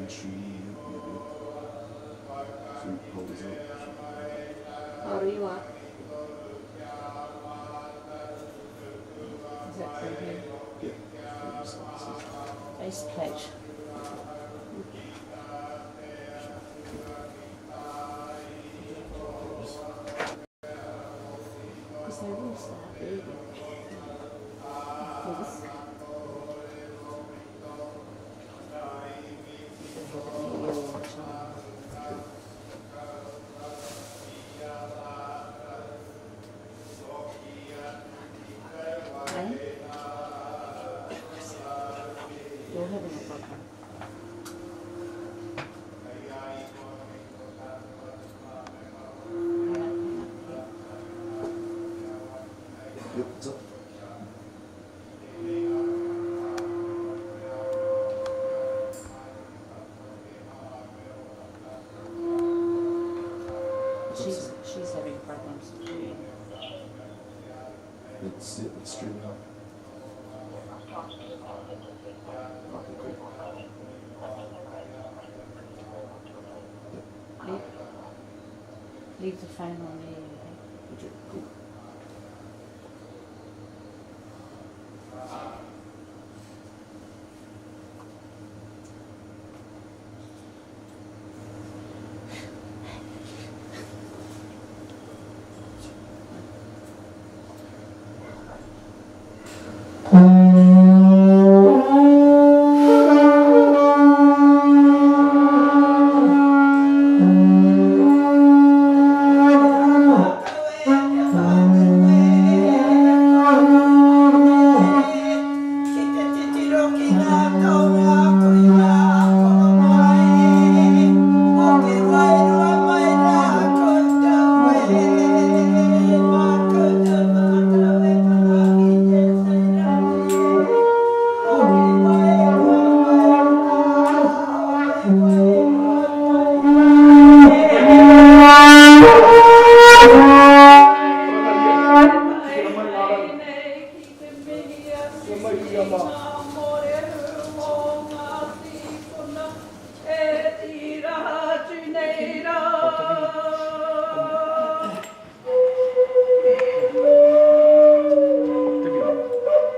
Tree. Yep, yep. So hold this up. Oh, you are. Is that through here? Yeah. Through Base plate. Because they will start early. Of course. They have it in the ear all the time. Eh? You're having a problem. Hang up, hang up, yeah. Yep, it's up. What's up, She's sir? she's having problems too. It's, yeah, it's streaming up. Okay, cool. Leave, leave the phone on there, you think. Okay, cool.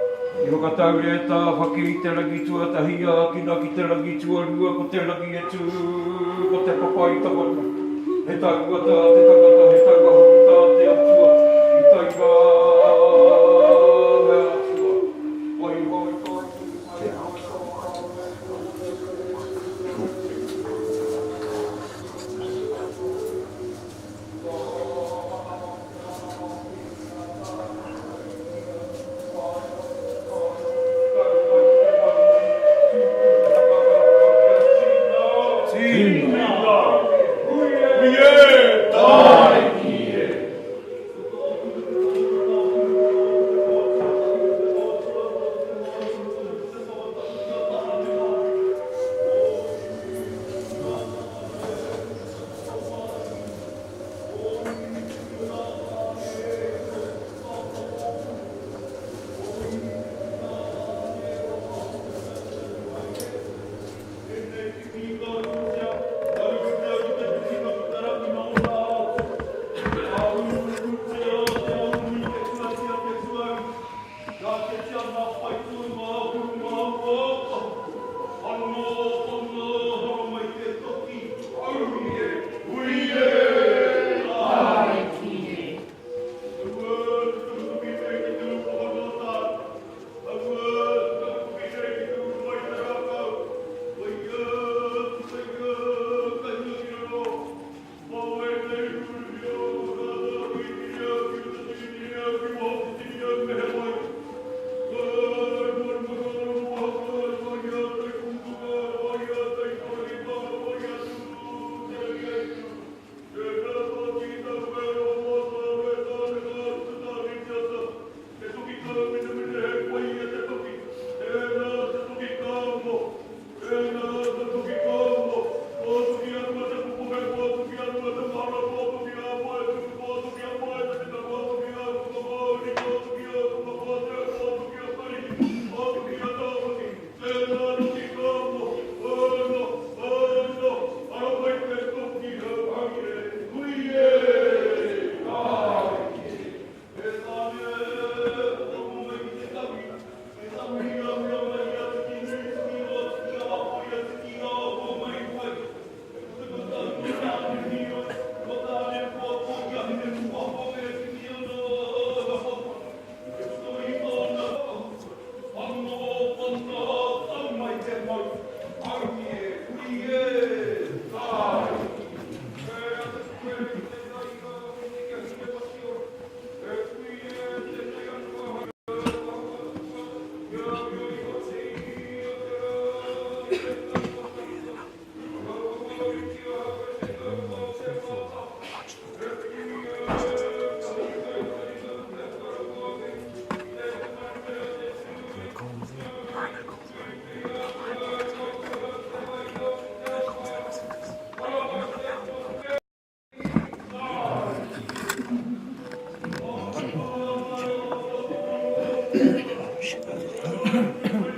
I whakatauria e Tāwhaki i te rangi tuatahi ākina ki te rangi tuarua ko te rangi e tū, ko te papa i tawata. He taua tā te tangata, he taua hoki tā te atua, i tai rā he atua. Waiho i tā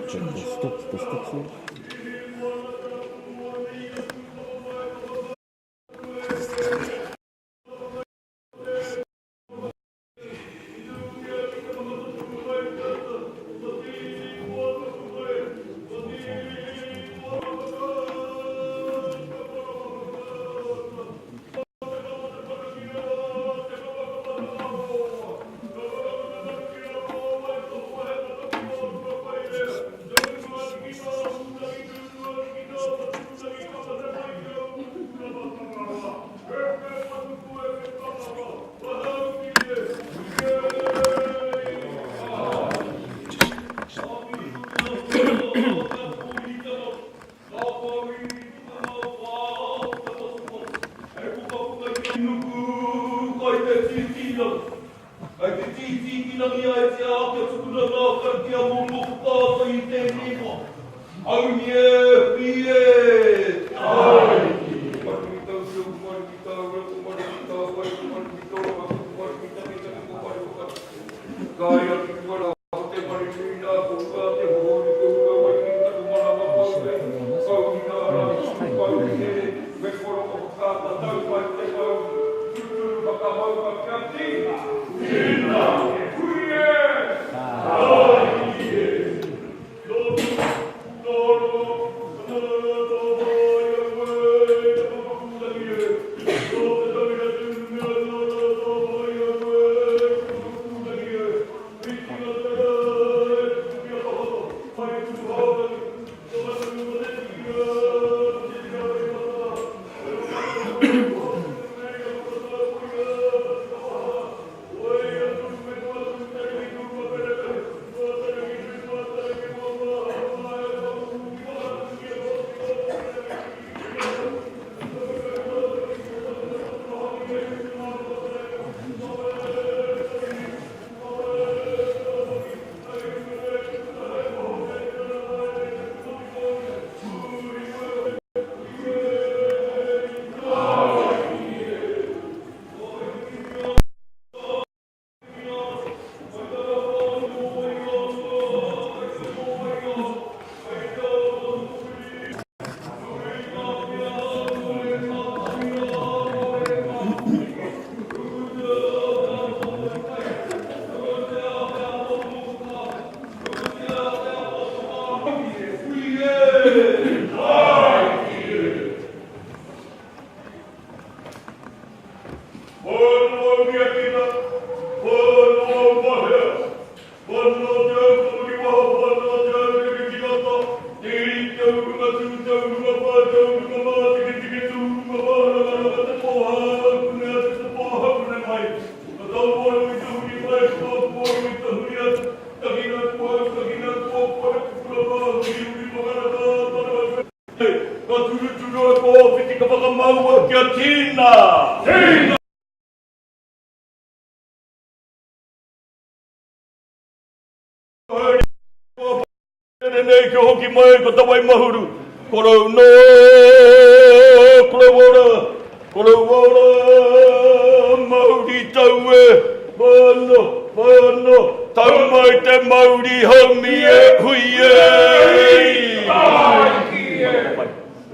Check the sticks, the sticks here. Kai te tītī ki rangi ai te ā kia tukuna ngā karakia mō ngōku tātai i tēnei wā. Haumi e, hui e, tāiki! Maru ki tau tū, maru ki tāu rako, maru ki tā wai, maru ki tō raka, maru ki taketake, ko maru whakatau. Kāi atu ki wara, ko te maru nui nā, ko hua te hohonu, ko hua wai ki taku manawa pau nei, pau ki ngā rā, pau ki here, me koro o whakaata tau mai te mau, tūturu whakamaunga kia tīna! Tīna! Hui e! Tāiki e! Ka turuturu a Kōwhiti ka whakamaua kia tīna! Tīna! Haere nei kia hoki mai ko Tawai Mahuru, korou nō, korou ora, korou ora, mauri tau e, whano, whano, tau mai te mauri haumi e, hui e!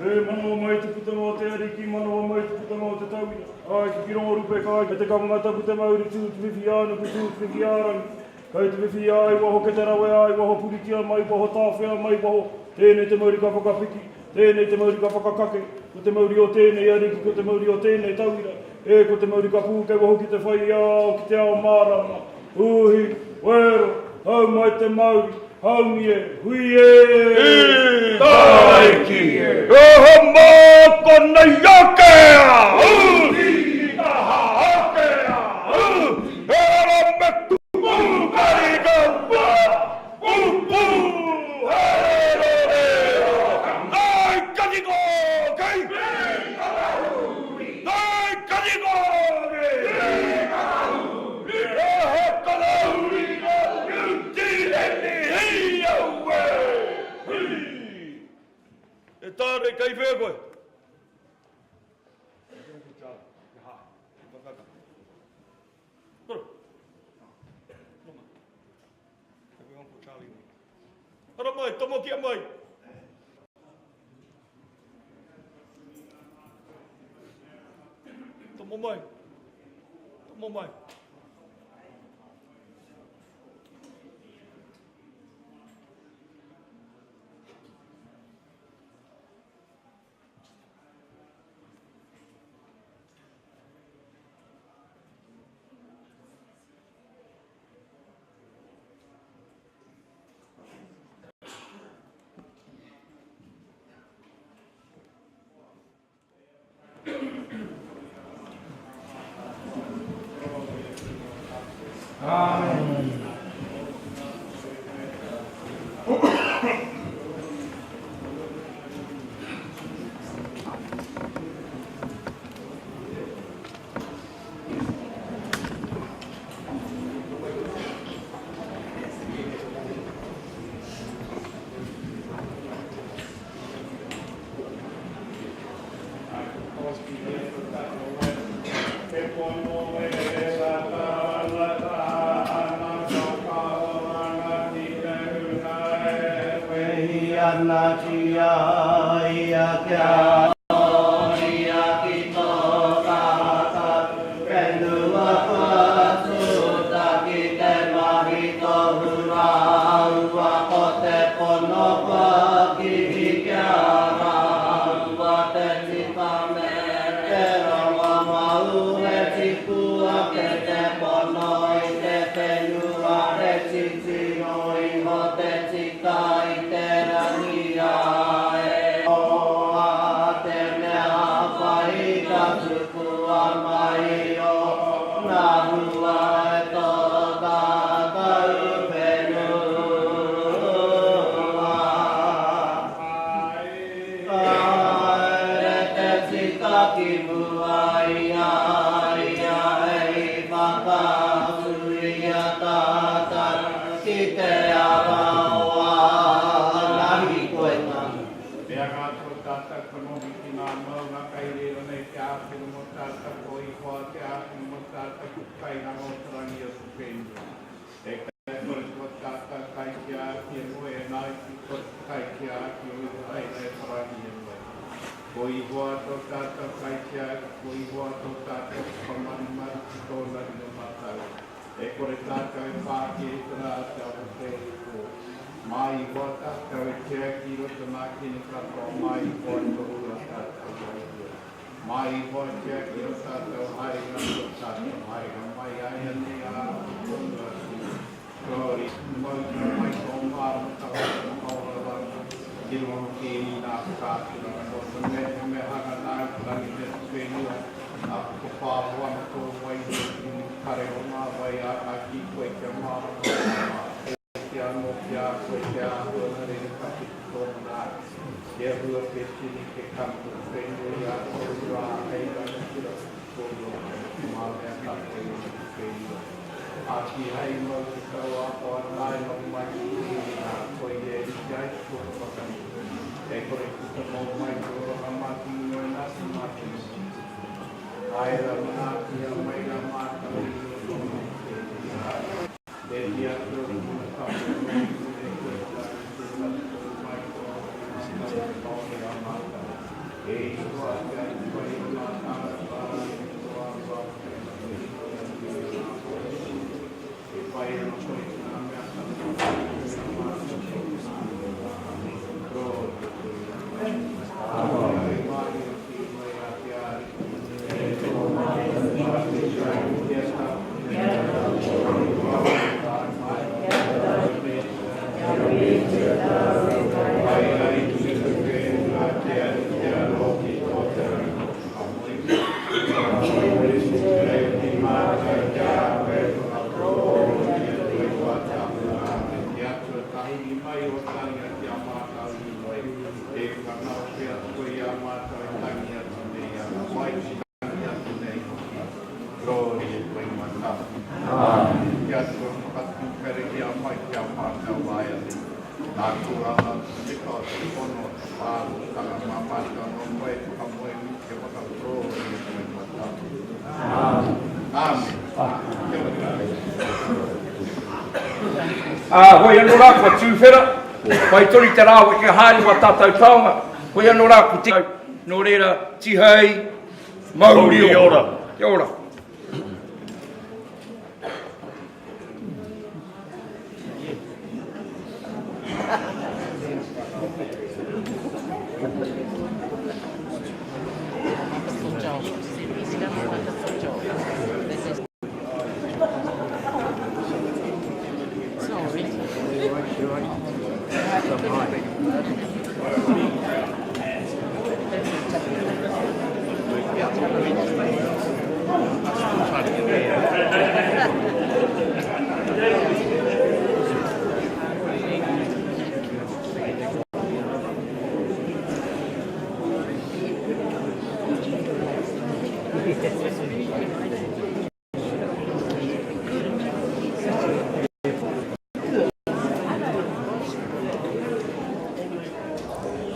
E manawa mai te putanga o te Ariki, manawa mai te putanga o te tauira. Ai, ki ki rongo rupe kai, kei te kawanga tapu te mauri tū te whiwhi ā nuku tū te whiwhi ā rangi. Kei te whiwhi ā i waho ke te rawe ā i waho puritia mai waho tāwhea mai waho. Tēnei te mauri ka whakapiki, tēnei te mauri ka whakakake, ko te mauri o tēnei Ariki, ko te mauri o tēnei tauira. E, ko te mauri ka pū kei waho ki te whai ao, ki te ao mārama. Uhi, wero, hau mai te mauri, haumi e, hui e! I taiki e! Oho mā konei ake a u! I taha ake a u! E ara me tupu karika wā! Pupu haere rore! Ngai kakiko kei! Kei whea koe? Hara mai, tomokia mai. Tomo mai. Tomo mai. Amen. Wehi ana ki a ia kia ia ki tō tātou whenua whatuta ki te mahi tohu rāua ko te pono kua kihi ki a rāua te tika me te rongo mau e tipu ake te pono i te whenua he titiro iho te tika i te rangi āe hoa te mea whai ka tukua mai o ngā hua e tō tātou whenua. Kāre te tika ki mua i a ia hei whakaatu i a tātou ki te ara o āna hīkoitanga. Me anga atu o tātou kanohi ki ngā maunga kei reira nei te āwhina mō tātou, ko Ihowa te āwhina mō tātou, ko te kaihanga o te rangi o te whenua. E kai kore tō tātou kai ki a ki e moe e nā ki kore te kai ki a ki o Iharaira e parahi e moe. Ko Ihowa tō tātou kaitiaki, ko Ihowa tō tātou whakamarumaru ki tōna ringa matau. E kore tātou e pākia i te rā te awatea i te pō. Mā Ihowa tātou e tiaki i roto nā kene katoa, mā Ihowa e tohu a tātou wairua. Mā Ihowa e tiaki o tātou haerenga ki o tātou haerenga mai āianei ā ake tonu atu. Glory. Mau ki mai tō māramatanga o te whakaora rāngai, ki runga hoki i ngā whakaaturanga nō te mea he mea hanga nāu te rangi me te whenua, ā, whakapāho ana tō wairua ki runga i te kare o ngā wai, ā, ka kī koe kia mārama ngā wā. He anō ki a koe te āhua nga rere tawhiti tōna ake, kia hua te tini te kano te whenua i a kou rā hei rangatira ki te kōrua mā mea katoa i runga i te whenua. Ā, kīhai i mau te tauāwhā tae noa mai ki te iwi nā, koia e rite ai ki tōna whakarite. E kore puta mō mai te oranga mā te inoi nā te mātanga tūturu. Āe rā, manaakiha mai rā mātou i roto i tēnei rā. E hia atu ana tōna tapu anō i muri e koe te rā i tētahi tō mai tō aroha ki mātou e whakaore a mātou. E Ihowa, te Atua i ngā tāngata rānei me tō aroha ake ana te inoi atu i ngā hoariri. E whai ana koe i ngā mea katoa i roto i a mātou tō mātou. Gloria te Atua. E mārie te inoi a te Ariki. E tō mātou Kia Tangi atu nei hoki. Glory e koe ma tapu. Amen. Te Atua whakatūwherehia mai ki a mātou āianei. Nā tō aha te tika o te pono o te whānutanga mā mātou. Ā, hoi anō rā, kua tūwhera, pai tonu te rāweke haere wā tātou taonga, hoi anō rā, ko te, nō reira, tihei, mauri ora. Kia ora.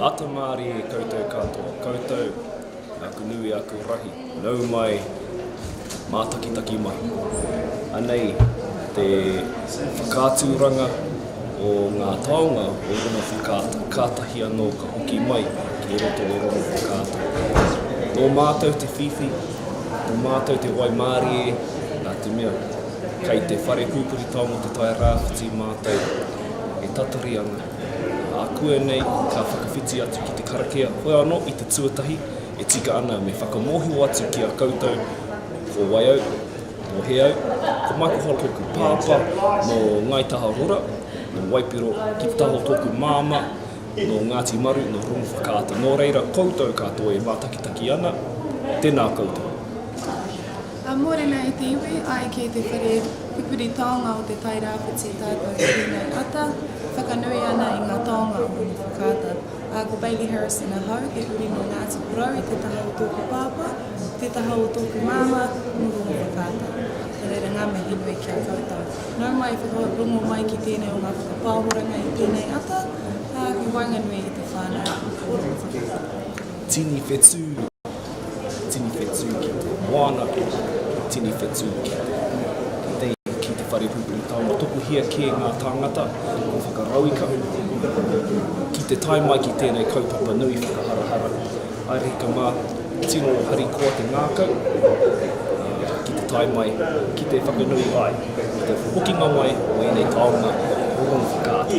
Ata mārie koutou katoa, koutou aku nui aku rahi, nau mai, mātakitaki mai. Anei te whakaaturanga o ngā taonga o Rongowhakaata, kātahi anō ka hoki mai ki roto o Rongowhakaata. Nō mātou te whiwhi, nō mātou te waimārie, nā te mea, kei te whare pupuri taonga o Te Tai Rāwhiti mātou e tatari ana. Ākuanei ka whakawhiti atu ki te karakia, hoi anō i te tuatahi e tika ana me whakamōhio atu ki a koutou ko wai au, nō hea au, ko Michael Hall tōku pāpā, nō Ngāi Taharora, nō Waipiro, ki te taha o tōku māmā, nō Ngāti Maru, nō Rongowhakaata. Nō reira koutou katoa e mātakitaki ana, tēnā koutou. A Morena e te iwi, ae kei te whare pupuri taonga o Te Tairāwhiti tātou i tēnei ata, whakanui ana i ngā taonga o Rongowhakaata. Ā, ko Bailey Harrison ahau, he uri nō Ngāti Porou i te taha o tōku pāpā, te taha o tōku māmā, nō Rongowhakaata. Nō reira, ngā mihi nui ki a koutou. Nau mai, whakarongo mai ki tēnei o ngā whakapāhoranga i tēnei ata, ā, ki waenganui i te whānau o Rongowhakaata. Tini whetū. Tini whetū ki te moana, tini whetū ki te ki te whare pupuri taonga. Tokohia kē ngā tāngata o Whakarauika ki te tae mai ki tēnei kaupapa nui whakaharahara. Haere hika mā, tino harikoa te ngākau ki te tae mai, ki te whakanui ai i te hokinga mai o ēnei taonga o Rongowhakaata.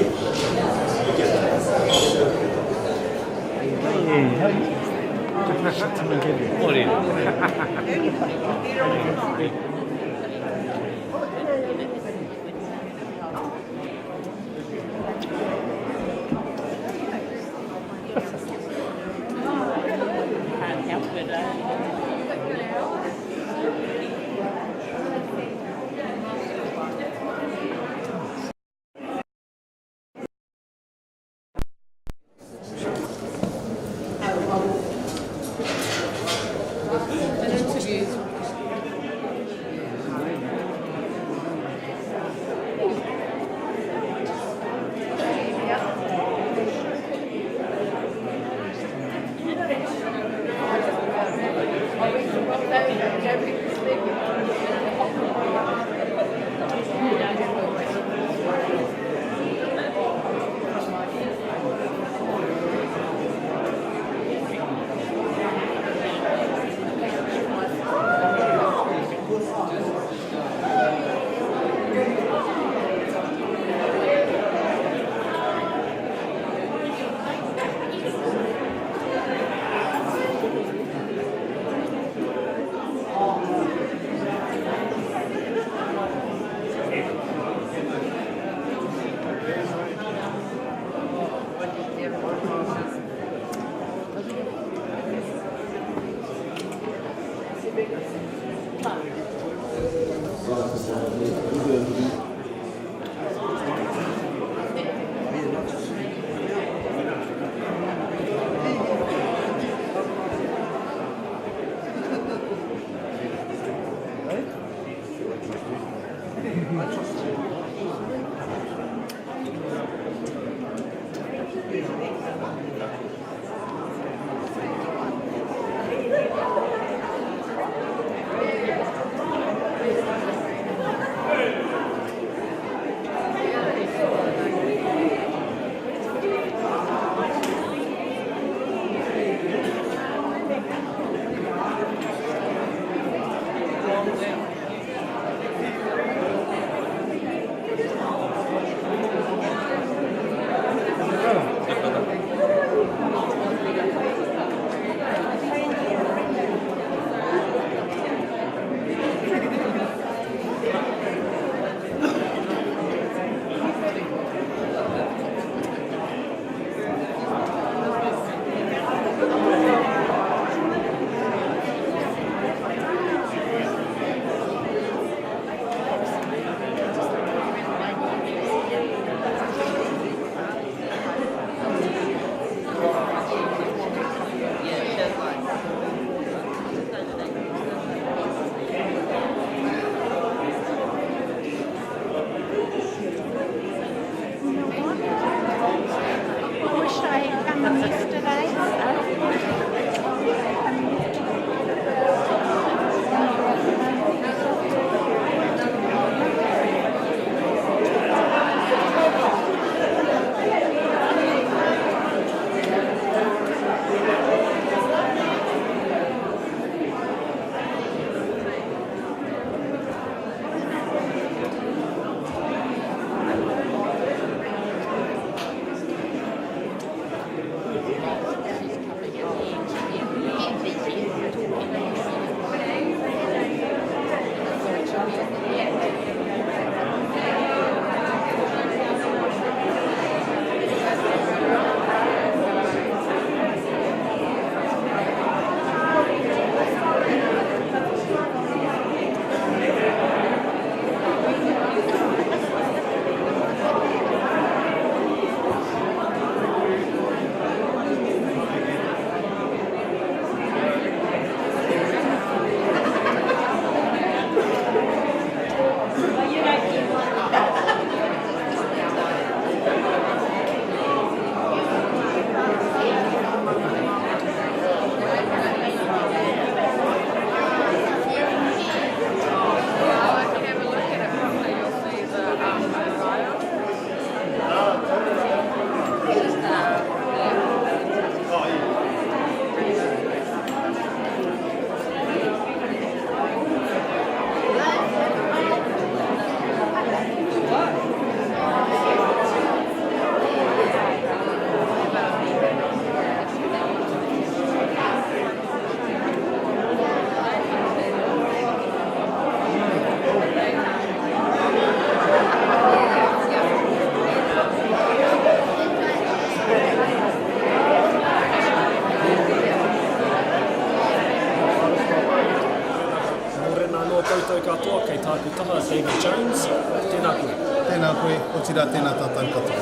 katoa, kei tāku taha David Jones. Tēnā koe. Tēnā koe, otirā tēnā tātou katoa.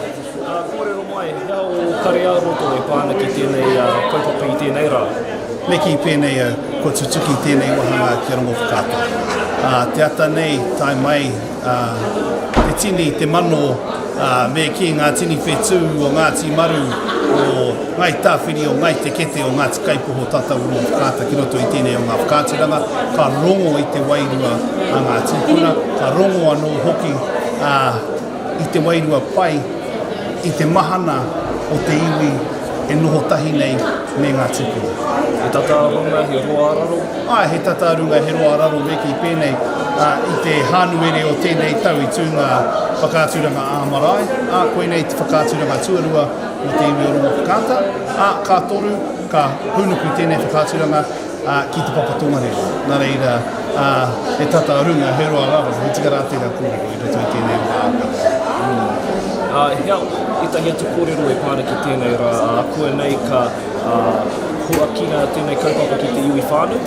Kōrero mai, he aha ō kare ā-roto e pā ana ki tēnei kaupapa i tēnei rā? Me kī pēnei au, kua tutuki tēnei wāhanga ki a Rongowhakaata. Te ata nei, tae mai te tini, te mano, me kī ngā tini whetū o Ngāti Maru, o Ngāi Tāwhiri, o Ngāi Te Kete, o Ngāti Kaipoho tātou o Rongowhakaata ki roto i tēnei o ngā whakaaturanga, ka rongo i te wairua a ngā tīpuna, ka rongo anō hoki i te wairua pai, i te mahana o te iwi e noho tahi nei me ngā tūpuna. He tata a runga, he roa a raro? Āe, he tata a runga, he roa a raro, me kī pēnei, ā, i te Hānuere o tēnei tau i tū ngā whakaaturanga ā-marae, ā, koinei te whakaaturanga tuarua mō te iwi o Rongowhakaata, ā, ka toru, ka hūnuku tēnei whakaaturanga, ā, ki Te Papa Tongarewa. Nā reira, ā, he tata a runga, he roa raro, he tika rā tērā kōrero i roto i tēnei wā katoa. Ā, he aha ētahi atu kōrero e pā ana ki tēnei rā, ā, koinei ka, ā, huakina tēnei kaupapa ki te iwi whānui?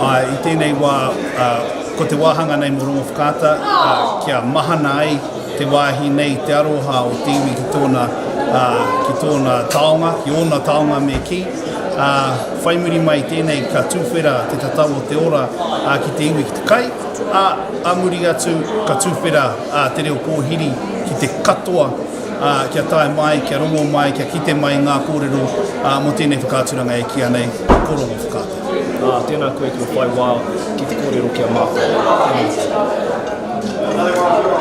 Āe, i tēnei wā, ā, ko te wāhanga nei mō Rongowhakaata, ā, kia mahana ai te wāhi nei te aroha o te iwi ki tōna, ā, ki tōna taonga, ki ōna taonga me kī, ā, whai muri mai i tēnei ka tuwhera te tatau o te ora, ā, ki te iwi ki te kai, ā, ā muri atu ka tuwhera, ā, te reo pōhiri ki te katoa, ā, kia tae mai, kia rongo mai, kia kite mai ngā kōrero, ā, mō tēnei whakaaturanga e kīia nei, ko Rongowhakaata. Ā, tēnā koe kua whai wā ki te kōrero ki a mātou. Tēnā.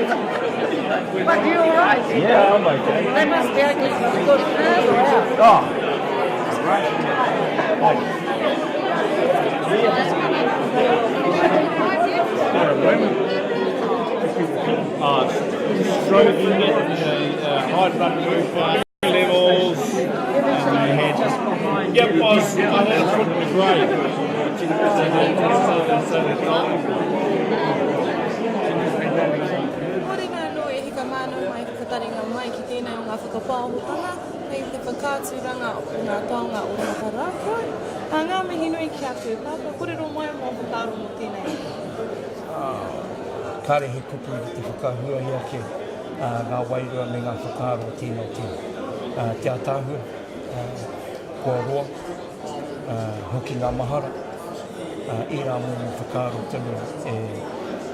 But you all right? Yeah, I'm okay. They must be ugly. Good. Oh. Right. Stroking it, high blood pressure levels. And they had, yep, I, was, I had a foot in the grave. Mōrena anō e hika mānau mai whakataringa mai ki tēnei o ngā whakapāhotanga hei te whakaaturanga o ngā taonga o Whakarākau. Ā, ngā mihi nui ki a koe Pāpā, kōrero mai mō whakaaro mō tēnei. Kāre he kupu ki te whakahuahi ake ngā wairua me ngā whakaaro o tēnā o tēnā. Te ātaahua, kua roa, hoki ngā mahara, ērā momo whakaaro tonu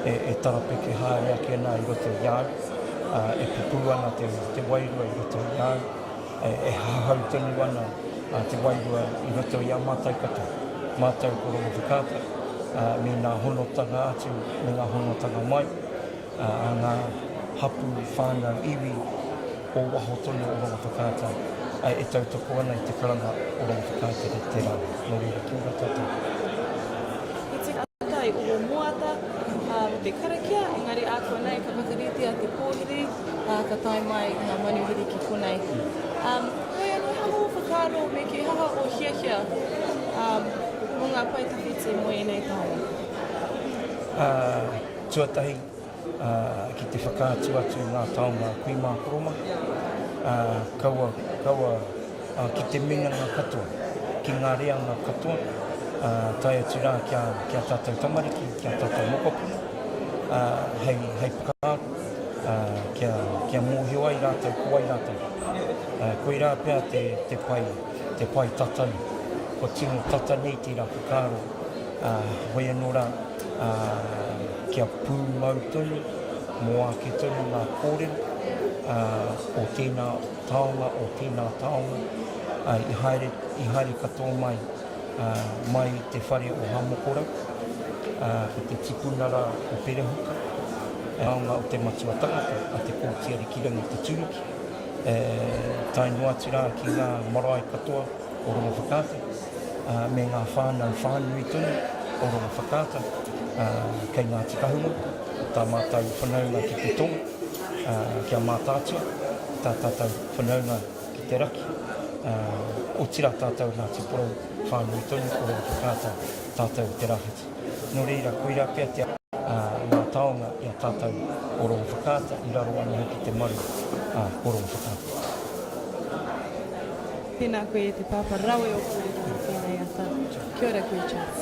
e tarapeke haere ake ana i roto i a au, e pupū ana te wairua i roto i a au, e hahau tonu ana te wairua i roto i a mātou katoa, mātou ko Rongowhakaata, me ngā honotanga atu, me ngā honotanga mai a ngā hapū, whānau, iwi o waho tonu o Rongowhakaata e tautoko ana i te karanga o Rongowhakaata ki te rā. Nō reira, kia ora tātou. I tika ata i oho moata mō te karakia, engari ākuanei ka whakaritea te pōhiri, ā, ka tae mai ngā manuhiri ki konei. Ā, heoi anō, he aha ō whakaaro me kī, he aha ō hiahia, ā, mō ngā pae tawhiti mō ēnei taonga? Ā, tuatahi, ā, ki te whakaatu atu i ngā taonga a kui mā koro mā, ā, kaua, kaua, ā, ki te minanga katoa, ki ngā reanga katoa, ā, tae atu rā ki a, ki a tātou tamariki, ki a tātou mokopuna, ā, hei, hei whakaaro, ā, kia, kia mōhio ai rātou ko wai rātou. Ā, koirā pea te, te pae, te pae tata nei. Kua tino tata nei tērā whakaaro, ā, hoi anō rā, ā, kia pūmau tonu, mō ake tonu ngā kōrero, ā, o tēnā taonga, o tēnā taonga, ā, i haere, i haere katoa mai, ā, mai i te whare o Hamokorau, ā, ko te tipuna rā o Perehuka, taonga o te matua tangata a Te Kooti Arikirangi Te Turuki, e, tae noa atu rā ki ngā marae katoa o Rongowhakaata, ā, me ngā whānau whānui tonu o Rongowhakaata, ā, kei Ngāti Kahungunu, tā mātou whanaunga ki te tonga, ā, ki a Mātaatua, tā tātou whanaunga ki te raki, ā, otirā tātou Ngāti Porou whānui tonu o Rongowhakaata tātou i te rāwhiti. Nō reira, koirā pea te, ā, ngā taonga i a tātou o Rongowhakaata i raro anō hoki te maru, ā, o Rongowhakaata. Tēnā koe e te pāpā rawe o kōrero mō tēnei ata. Kia ora koe Charles.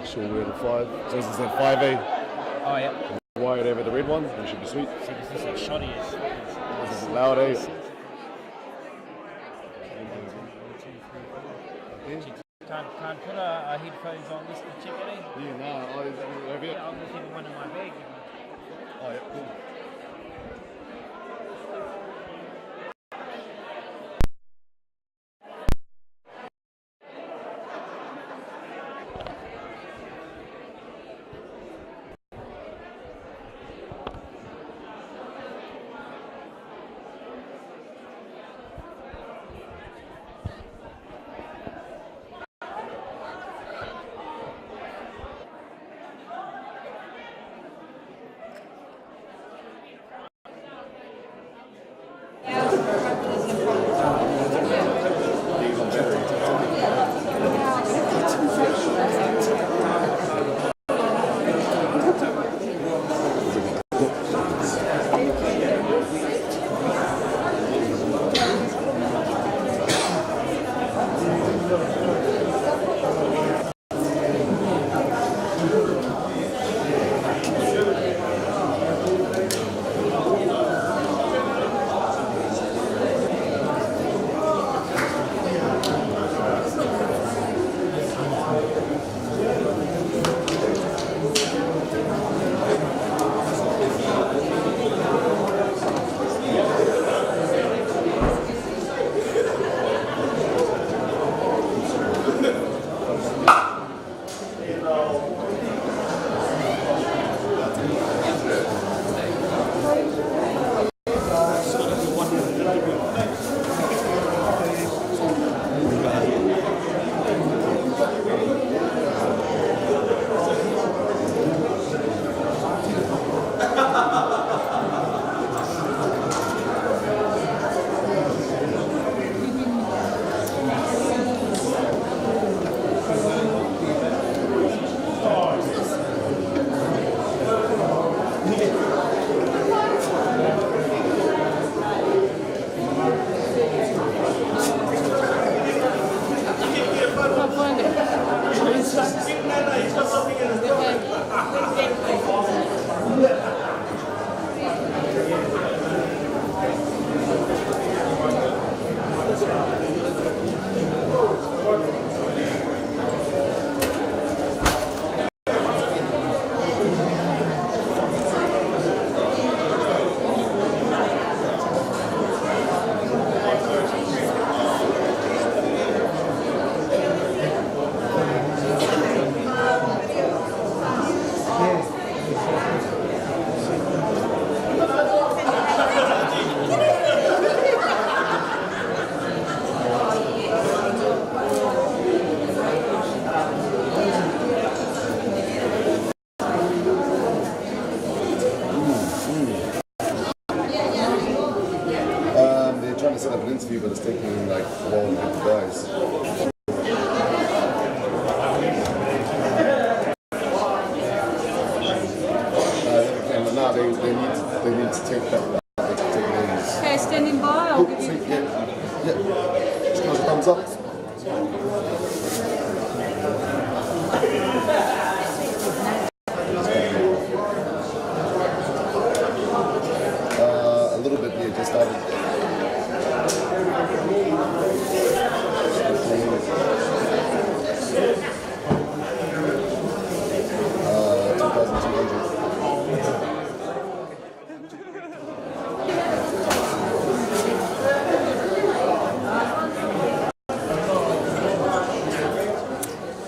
Make sure we're the 5. So this is at 5A. Oh, yeah. Wired over the red one. That should be sweet. See, 'cause this is shoddy. This is loud, eh? Can't put our headphones on this to check it, eh? Yeah, no, I, over here. Yeah, I'll just have one in my bag. Oh, yeah, cool. few, but it's taking like a while to get the guys. Uh, no, they, they need to, they need to take that. They can take names. Okay, standing by. I'll give you. Yeah, yeah. Just give us a thumbs up. Uh, a little bit, yeah, just started. Uh, 2,200.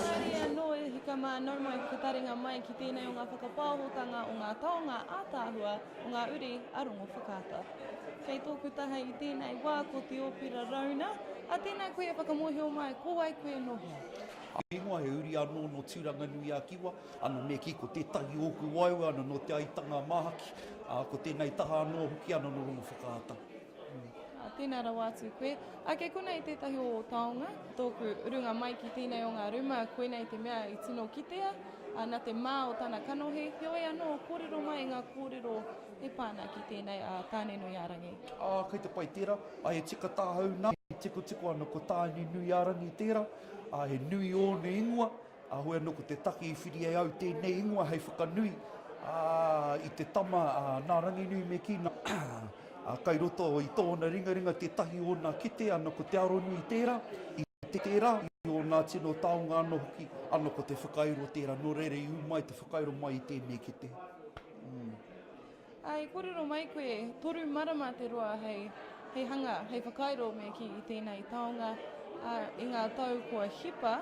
Haere anō e hika mā, nau mai whakataringa mai ki tēnei o ngā whakapāhotanga o ngā taonga ātaahua o ngā uri a Rongowhakaata. Kei tōku taha i tēnei wā ko Teopira Rauna, ā tēnā koe e whakamōhio mai ko wai koe nō hea? Ingoa, he uri anō nō Tūranganui-a-Kiwa, ana me kī ko tētahi o ōku waewae ana nō Te Aitanga-a-Māhaki, ā, ko tēnei taha anō hoki ana nō Rongowhakaata. Ā, tēnā rawa atu koe. Ā, kei konei tētahi o ō taonga, tōku urunga mai ki tēnei o ngā ruma, koinei te mea i tino kitea, ā, nā te mā o tana kanohi, heoi anō, kōrero mai i ngā kōrero e pā ana ki tēnei a Tāne-nui-ā-rangi. Ā, kei te pai tērā, ā, he tika tāhau nā, e tikotiko ana ko Tāne-nui-ā-rangi tērā, ā, he nui ōna ingoa, ā, hoi anō ko te take i whiri ai au tēnei ingoa hei whakanui, ā, i te tama, ā, nā Ranginui me kī, nā, ā, kai roto i tōna ringaringa tētahi ōna kete, ana ko te aronui tērā, i tērā, i ōna tino taonga anō hoki, ana ko te whakairo tērā, nō reira i ū mai te whakairo mai i tēnei kete. Mm. Ā, i kōrero mai koe, toru marama te roa hei, hei hanga, hei whakairo me kī i tēnei taonga, ā, i ngā tau kua hipa.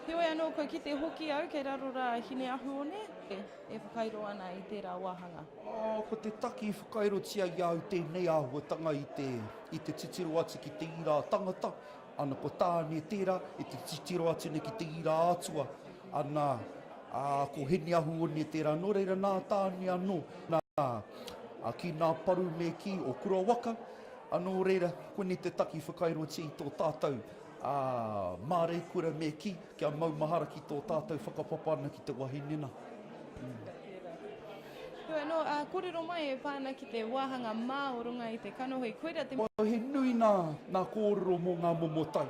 Heoi anō, kua kite hoki au kei raro rā a Hineahuone e, e whakairo ana i tērā wāhanga. Ā, ko te taki i whakairotia i a au tēnei āhuatanga i te, i te titiro atu ki te ira tangata, ana ko Tāne tērā i te titiro atu nei ki te ira atua, ana, ā, ko Hineahuone tērā, nō reira nā Tāne anō, nā, ā, ki nā paru me kī o Kurawaka, ā, nō reira, koinei te taki whakairotia i tō tātou, ā, māreikura me kī, kia maumahara ki tō tātou whakapapa ana ki te wahine nā. Heoi anō, ā, kōrero mai e pā ana ki te wāhanga mā o runga i te kanohi, koira te. He nui nā, nā kōrero mō ngā momo tai.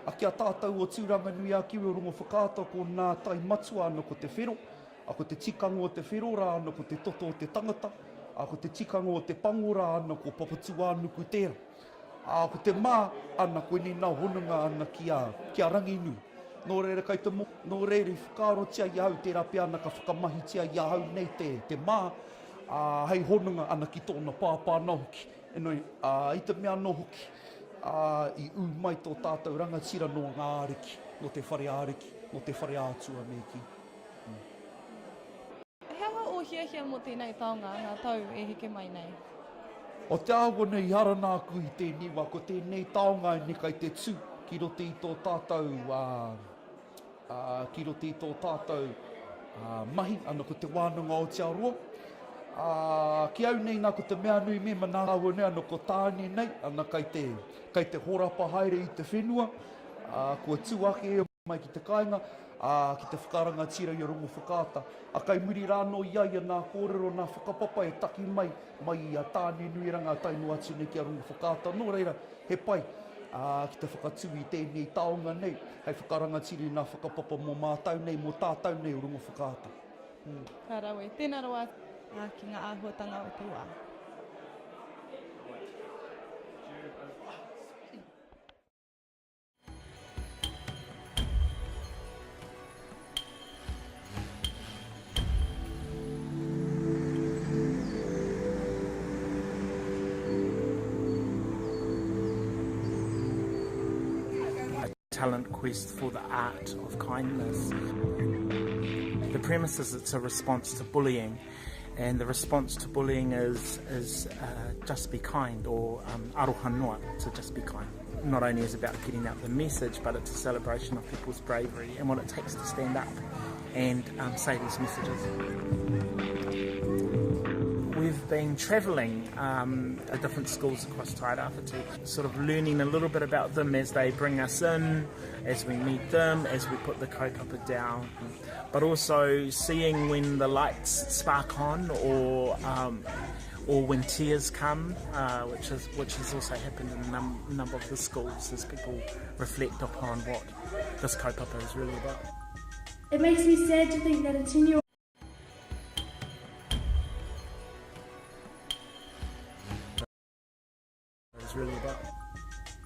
A ki a tātou o Tūranganui-a-Kiwi o Rongowhakaata ko nā tai matua ana ko te whero, a ko te tikanga o te whero rā ana ko te toto o te tangata, a ko te tikanga o te pango rā ana ko Papatūānuku tērā. Ā, ko te mā, ana, koinei nā hononga ana ki a, ki a Ranginui. Nō reira, kai te mō, nō reira i whakaarotia i ahau, tērā pea ana ka whakamahitia i ahau nei te, te mā, ā, hei hononga ana ki tōna pāpā anō hoki. Engari, ā, i te mea anō hoki, ā, i ū mai tō tātou rangatira nō ngā ariki, nō te whare ariki, nō te whare atua me kī. He aha ō hiahia mō tēnei taonga ngā tau e heke mai nei? O te āhua nei i hara nāku i tēnei wā, ko tēnei taonga ēnei kai te tū ki roto i tō tātou, ā, ā, ki roto i tō tātou, ā, mahi, ana ko Te Wānanga o Aotearoa. Ā, ki au nei nā ko te mea nui me mana āhua nei, ana ko Tāne nei, ana kai te, kai te horapa haere i te whenua, ā, kua tū ake e mai ki te kāinga, ā, ki te whakarangatira i a Rongowhakaata. A kai muri rā anō i a ia nā kōrero, nā whakapapa e taki mai, mai i a Tānenuiranga tae noa atu nei ki a Rongowhakaata. Nō reira, he pai, ā, ki te whakatū i tēnei taonga nei, hei whakarangatira i nā whakapapa mō mātau nei, mō tātau nei o Rongowhakaata. Ka rawe. Tēnā rawa ki ngā āhuatanga o te wā. talent quest for the art of kindness. The premise is it's a response to bullying, and the response to bullying is, is uh, just be kind or um, aroha noa, to just be kind. Not only is about getting out the message, but it's a celebration of people's bravery and what it takes to stand up and um, say these messages. We've been travelling um, at different schools across Tairāwhiti, sort of learning a little bit about them as they bring us in, as we meet them, as we put the kaupapa down, but also seeing when the lights spark on or um, or when tears come, uh, which is which has also happened in a num- number of the schools as people reflect upon what this kaupapa is really about. It makes me sad to think that a 10 year Is really about.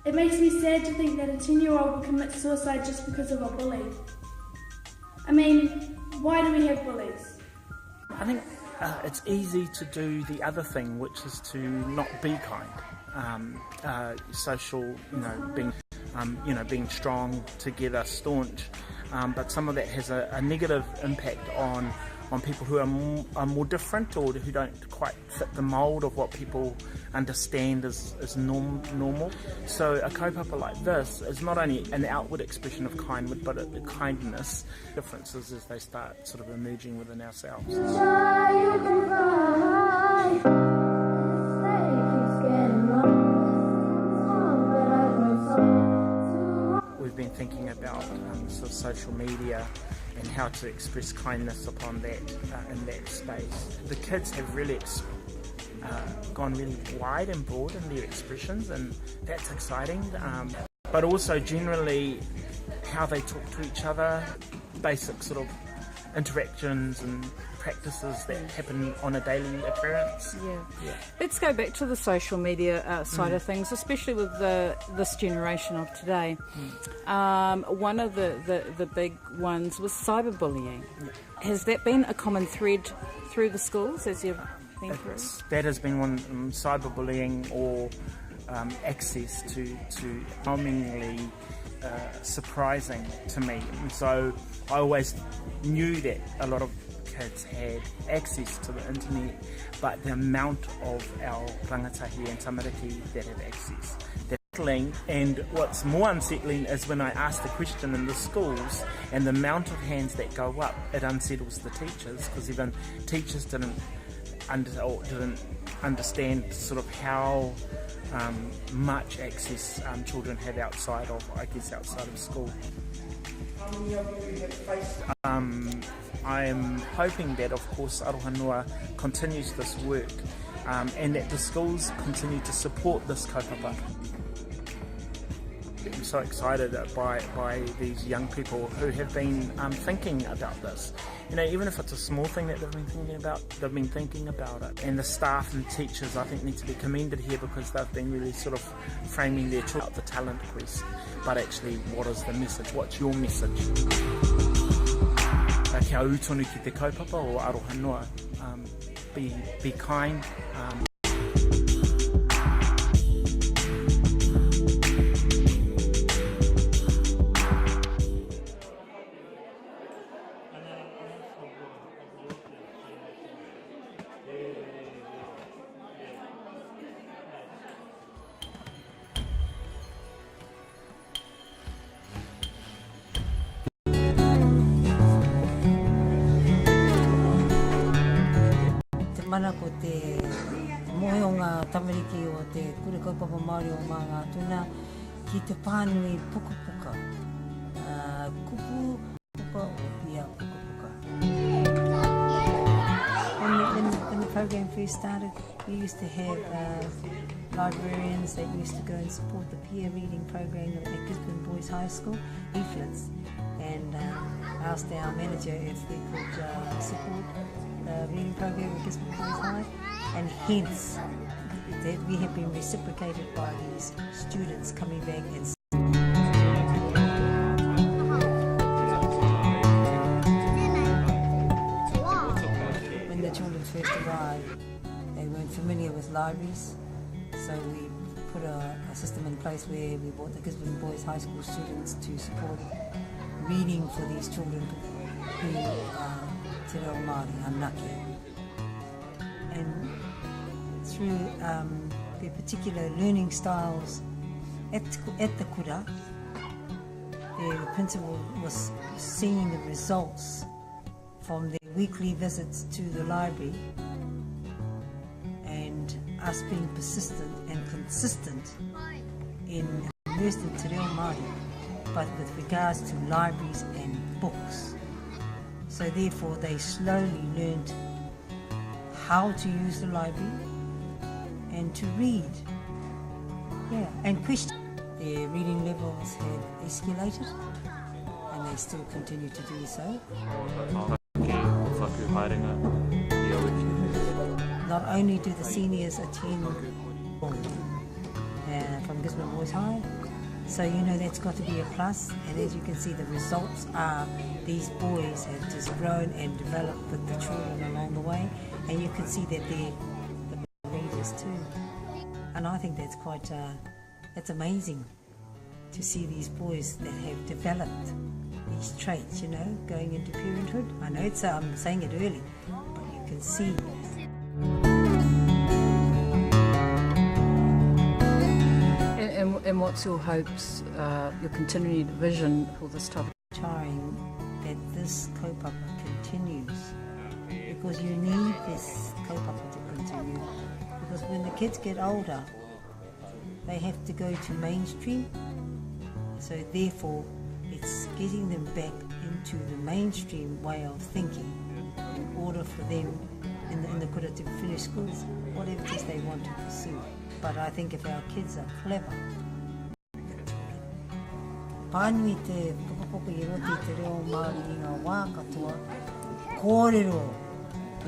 It makes me sad to think that a 10 year old would commit suicide just because of a bully. I mean, why do we have bullies? I think uh, it's easy to do the other thing, which is to not be kind. Um, uh, social, you know, being, um, you know, being strong together, staunch. Um, but some of that has a, a negative impact on on people who are more, are more different or who don't quite fit the mold of what people understand as, as norm, normal. So a kaupapa like this is not only an outward expression of kindness, but a, kindness differences as they start sort of emerging within ourselves. We've been thinking about um, sort of social media and how to express kindness upon that uh, in that space. The kids have really uh, gone really wide and broad in their expressions, and that's exciting. Um, but also generally how they talk to each other, basic sort of interactions and practices that happen on a daily occurrence. Yeah. yeah. Let's go back to the social media uh, side mm. of things, especially with the this generation of today. Mm. Um, one of the, the, the big ones was cyberbullying. Yeah. Has that been a common thread through the schools as you've been through? That has been one, um, cyberbullying or um, access to, to overwhelmingly uh, surprising to me. And so I always knew that a lot of kids had access to the internet, but the amount of our rangatahi and tamariki that have access, And what's more unsettling is when I ask the question in the schools and the amount of hands that go up, it unsettles the teachers because even teachers didn't under, or didn't understand sort of how um, much access um, children have outside of, I guess, outside of school. Um, I am hoping that, of course, Arohanua continues this work um, and that the schools continue to support this kaupapa. I'm so excited by, by these young people who have been um, thinking about this. You know, even if it's a small thing that they've been thinking about, they've been thinking about it. And the staff and teachers, I think, need to be commended here because they've been really sort of framing their children the talent quest, but actually, what is the message? What's your message? Kia ū tonu ki te kaupapa o Aroha Noa. Um, be, be kind. Um, Te mana ko te mōhio ngā tamariki o te Kura Kaupapa Māori o Māngātuna ki te pānui pukapuka, kupu puka o pia pukapuka. When the, when, when the program first started, we used to have uh, librarians that used to go and support the peer reading program at Gisborne Boys High School, leaflets, and um, asked our manager if we could uh, support the reading program at Gisborne Boys High, and hence that we have been reciprocated by these students coming back and When the children first arrived, they weren't familiar with libraries, so we put a, a system in place where we brought the Gisborne Boys High School students to support reading for these children who are te reo Māori, anake. And through um, their particular learning styles at, at the kura, the principal was seeing the results from their weekly visits to the library. us being persistent and consistent in immersed in te reo Māori, but with regards to libraries and books. So therefore they slowly learned how to use the library and to read. Yeah, and question. Their reading levels have escalated and they still continue to do so. Not only do the seniors attend uh, from Gisborne Boys High, so you know that's got to be a plus. And as you can see, the results are these boys have just grown and developed with the children along the way. And you can see that they're the leaders too. And I think that's quite, uh, that's amazing to see these boys that have developed these traits, you know, going into parenthood. I know it's, uh, I'm saying it early, but you can see. And, and, and what's your hopes, uh, your continued vision for this type of Trying that this kaupapa continues because you need this kaupapa to continue because when the kids get older they have to go to mainstream so therefore it's getting them back into the mainstream way of thinking in order for them in the, in the kura to finish schools, whatever it is they want to pursue. But I think if our kids are clever, Pānui te pukapuka i roto i te reo Māori i ngā wā katoa, kōrero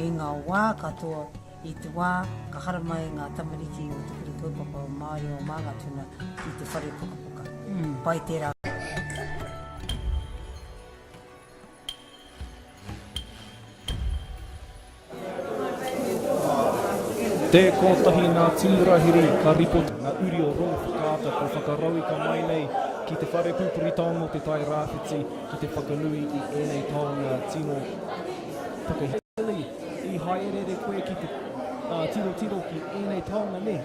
i ngā wā katoa i te wā ka haramai ngā tamariki o Te Kura Kaupapa Māori o Māngatuna ki te whare pukapuka. Mm. Pai tērā. Te kotahi ngā tūrahiri ka ripo ngā uri o Rongowhakaata kua whakarauika mai nei ki te whare pupuri taonga o Te Tai Rāwhiti ki te whakanui i ēnei taonga tino whakahirahira. I haereere koe ki te tirotiro ki ēnei taonga, nē?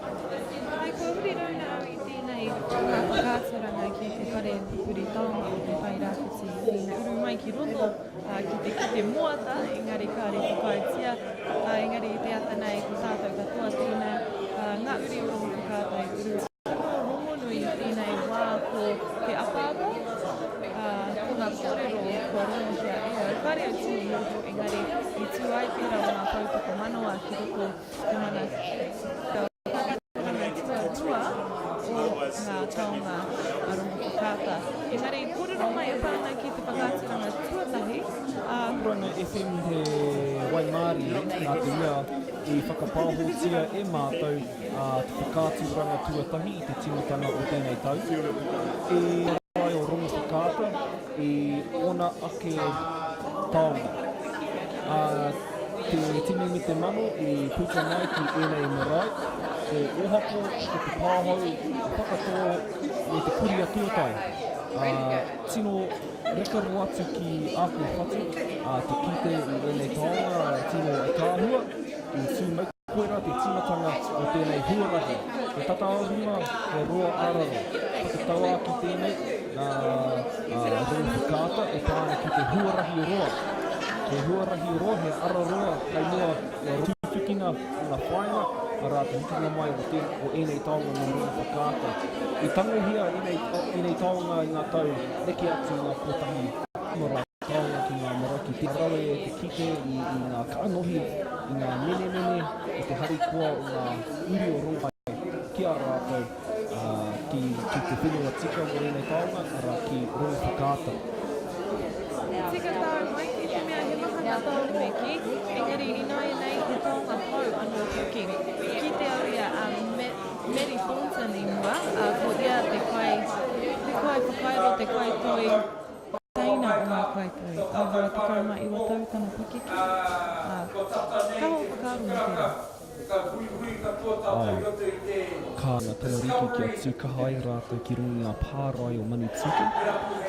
Āe, kua huri rauna au i tēnei whakaaturanga ki te whare pupuri taonga o Te Tai Rāwhiti i tēnei uru mai ki roto. ki te kite moata, engari kāre whakaaetia, engari i te ata nei ko tātou katoa tēnā, ngā uri o Rongowhakaata i uru. Tino rongonui i tēnei wā ko te apaata, ko ngā kōrero kua rongohia e au, kāre au tino mōhio engari i tū ai tērā o ngā poutokomanawa ki roto te mana tuarua o ngā taonga a Rongowhakaata. Engari, kōrero mai e pā ana ki te whakaaturanga tuatahi, ā. Tauranga FM he waimārie nā te mea i whakapāhotia e mātou te whakaaturanga tuatahi i te tīmatanga o tēnei tau. I marae o Rongowhakaata i ōna ake taonga. Ā, te tini me te mano i puta mai ki ēnei marae, ko Ōhapo, ko Te Pāhou, ko Whakatō me Te Kurī a Tōtai. Ā, tino reka rawa atu ki āku whatu, ā, te kite i ēnei taonga tino ataahua i tū mai. Koirā te tīmatanga o tēnei huarahi. He tata ā-runga, he roa ā-raro. Whakatauākī tēnei nā Rongowhakaata e pā ana ki te huarahi roa. He huarahi roa, he ara roa kei mua i a tutukinga o ngā whāinga, arā te hokinga mai o, te, o ēnei taonga nō Rongowhakaata. I tangohia ēnei, ēnei taonga i ngā tau neke atu i ngā kotahi marae. Taonga ki ngā marae ki te rawe te kite i ngā kanohi, i ngā menemene, i te harikoa o ngā uri o Rongopai ki a rātou, ki te whenua tika mō ēnei taonga, arā, ki Rongowhakaata. He tika tāu Mike i te mea he maha ngā taonga me kī, engari ināianei he taonga hou anō hoki. I kite au i a Maddie Thornton i mua, ko ia te kai, te kai whakairo, te kaitoi, Teina o ngā kaitoi, ā, 29 tau tana pakeke, ā, ka ō whakaaro mō tērā? Āe, ka ngā tamariki kia tū kaha ai rātou ki runga i ngā pārae o Manutūkē,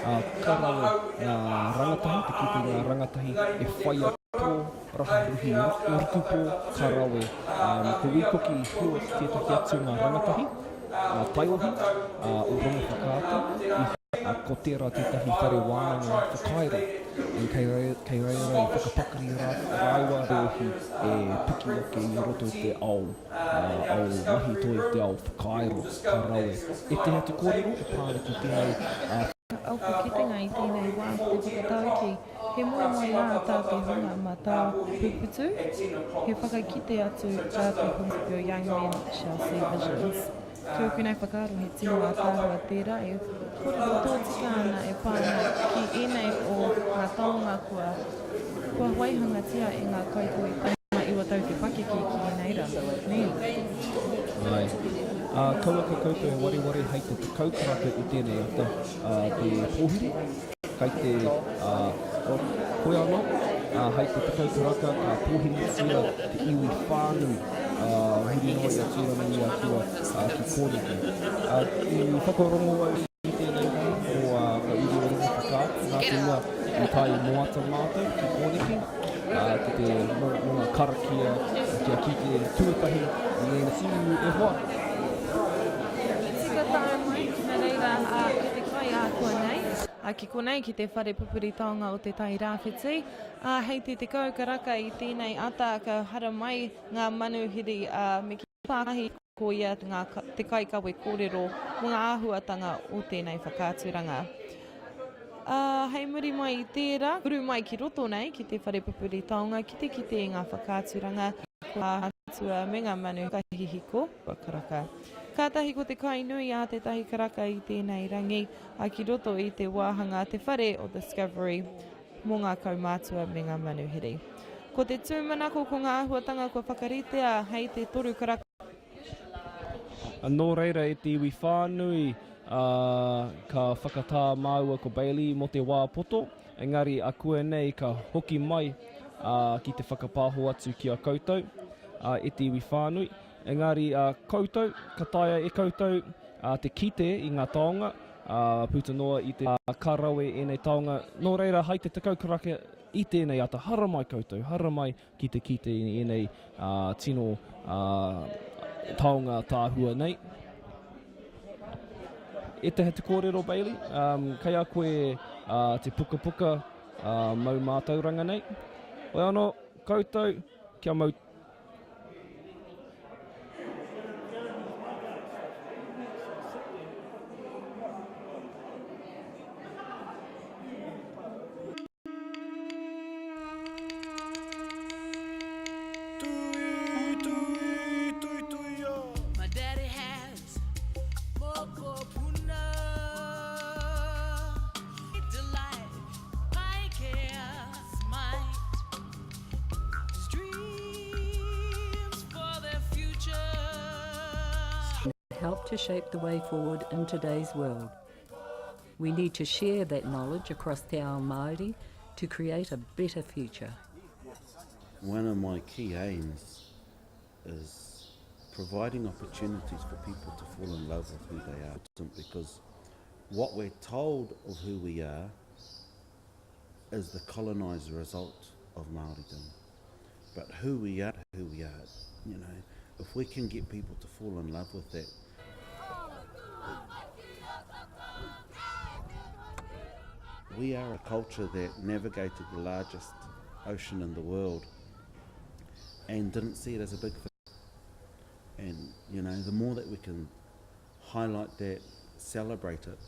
ā, ka rawe ngā rangatahi, te kite i ngā rangatahi e whai tō raha ruhi rukupō, ka rawe, ā, ko Wīkoki i hua ki tētahi atu o ngā rangatahi, ngā taiohi, ā, o Rongowhakaata, i Ā, ko tērā tētahi whare wānanga whakairo. And kei reira, kei reira i whakapakari rāua rōhi e piki ake i roto i te ao, ao mahi toi, te ao whakairo, ka rawe. Ētehi atu kōrero e pā ana ki tēnei Ōku kitenga i tēnei wā ko te whakataukī, he moemoeā tā te hunga matao puputu, he whakakite atu tā te hunga Your young men shall see visions. Ki ōku nei whakaaro he tino ātaahua tērā e kōrero tōtika ana e pā ana ki ēnei o ngā taonga kua kua waihangatia e ngā kaitoi 19 tau te pakeke ki ēnei rā, nē? Āe. Ā, kauaka koutou e wareware hei te 10 karaka i tēnei ata, ā, te pōhiri, kai te, ā, koe anō, ā, hei te 10 karaka ka pōhiritia te iwi whānui, ā, huri noa i a Tūranganui-a-Kiwa, ā, ki Kōneke. Ā, i whakarongo au i tēnei rā mō, ā, ngā uri o Rongowhakaata, nā te mea i tae moata mātou ki Kōneke, ā, ki te, mō, mō ngā karakia, kia kite tuatahi i ēnei tū e hoa. I tika tae mai, nā reira, ā, ki te kai ākuanei, ā, ki konei, ki te whare pupuri taonga o Te Tai Rāwhiti, ā, hei te 10 karaka i tēnei ata ka haramai ngā manuhiri, ā, me kī pāhi ko ia ngā, te kaikawe kōrero mō ngā āhuatanga o tēnei whakaaturanga. Ā, hei muri mai i tērā, uru mai ki roto nei, ki te whare pupuri taonga ki te kite i ngā whakaaturanga, ko ngā atua me ngā manu whakahihiko, kua karaka. Kātahi ko te kai nui a tētahi karaka i tēnei rangi, ā, ki roto i te wāhanga te whare o Discovery mō ngā kaumātua me ngā manuhiri. Ko te tūmanako ko ngā āhuatanga kua whakaritea hei te toru karaka. Nō reira e te iwi whānui, ā, ka whakatā māua ko Bailey mō te wā poto, engari akuanei ka hoki mai, ā, ki te whakapāho atu ki a koutou, ā, e te iwi whānui. Engari, ā, koutou, ka taea e koutou, ā, te kite i ngā taonga, ā, puta noa i te, ā, ka rawe ēnei taonga. Nō reira, hai te 10 karaka i tēnei ata, haramai koutou, haramai ki te kite i ēnei, ā, tino, ā, taonga tāhua nei. Ētahi atu kōrero, Bailey, ā, kei a koe, ā, te pukapuka, ā, mau mātauranga nei. Hoi anō, koutou, kia mau. My daddy has mokopuna delight my cares might dreams for their future. Help to shape the way forward in today's world. We need to share that knowledge across Te Ao Māori to create a better future. One of my key aims is providing opportunities for people to fall in love with who they are because what we're told of who we are is the colonised result of Māoridom. But who we are, who we are, you know, if we can get people to fall in love with that, We are a culture that navigated the largest ocean in the world and didn't see it as a big thing. And, you know, the more that we can highlight that, celebrate it,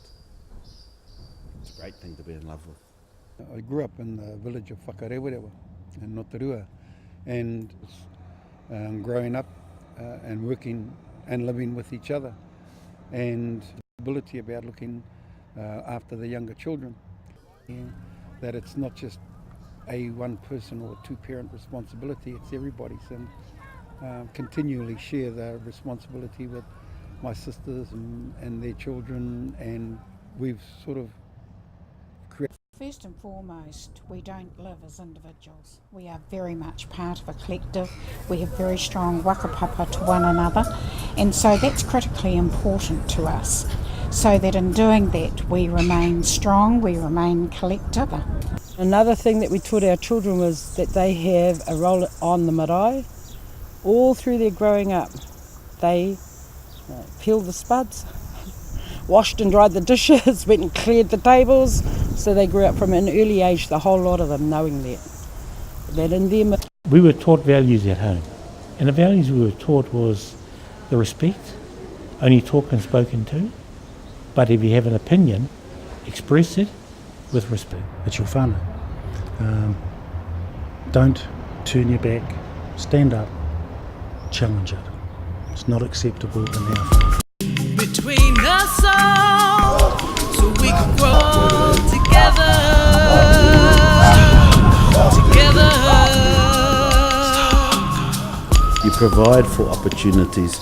it's a great thing to be in love with. I grew up in the village of Whakarewarewa in Rotorua and um, growing up uh, and working and living with each other and ability about looking uh, after the younger children. That it's not just a one person or two parent responsibility, it's everybody's and um, continually share the responsibility with my sisters and, and their children and we've sort of created First and foremost, we don't live as individuals. We are very much part of a collective. We have very strong whakapapa to one another, and so that's critically important to us. So that in doing that, we remain strong, we remain collective. Another thing that we taught our children was that they have a role on the marae all through their growing up. They uh, peel the spuds, washed and dried the dishes, went and cleared the tables. So they grew up from an early age, the whole lot of them knowing that. That in them. We were taught values at home. And the values we were taught was the respect, only talk when spoken to, but if you have an opinion, express it with respect. It's your whānau. Um, don't turn your back, stand up, challenge it. It's not acceptable in our whānau. Between us all, so we can grow together. Together. You provide for opportunities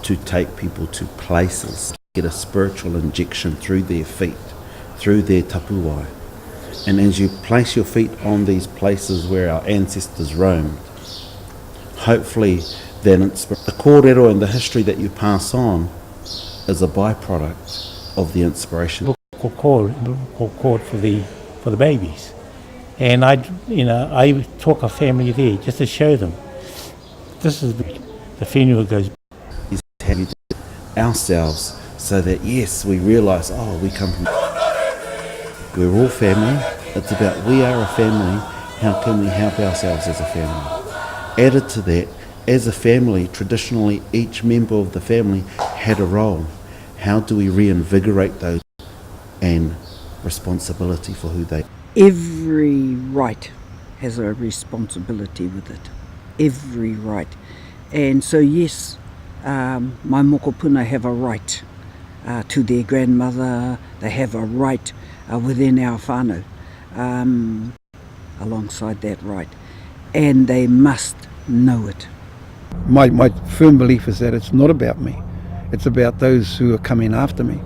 to take people to places, get a spiritual injection through their feet, through their tapuwai. And as you place your feet on these places where our ancestors roamed, hopefully then it's the kōrero and the history that you pass on is a byproduct of the inspiration. Call, call for the for the babies, and I you know I took a family there just to show them this is the, the funeral goes. Is how you do ourselves so that yes we realise oh we come from we're all family. It's about we are a family. How can we help ourselves as a family? Added to that, as a family, traditionally each member of the family had a role. How do we reinvigorate those and responsibility for who they Every right has a responsibility with it. Every right. And so, yes, um, my mokopuna have a right uh, to their grandmother, they have a right uh, within our whānau um, alongside that right. And they must know it. My, my firm belief is that it's not about me, it's about those who are coming after me.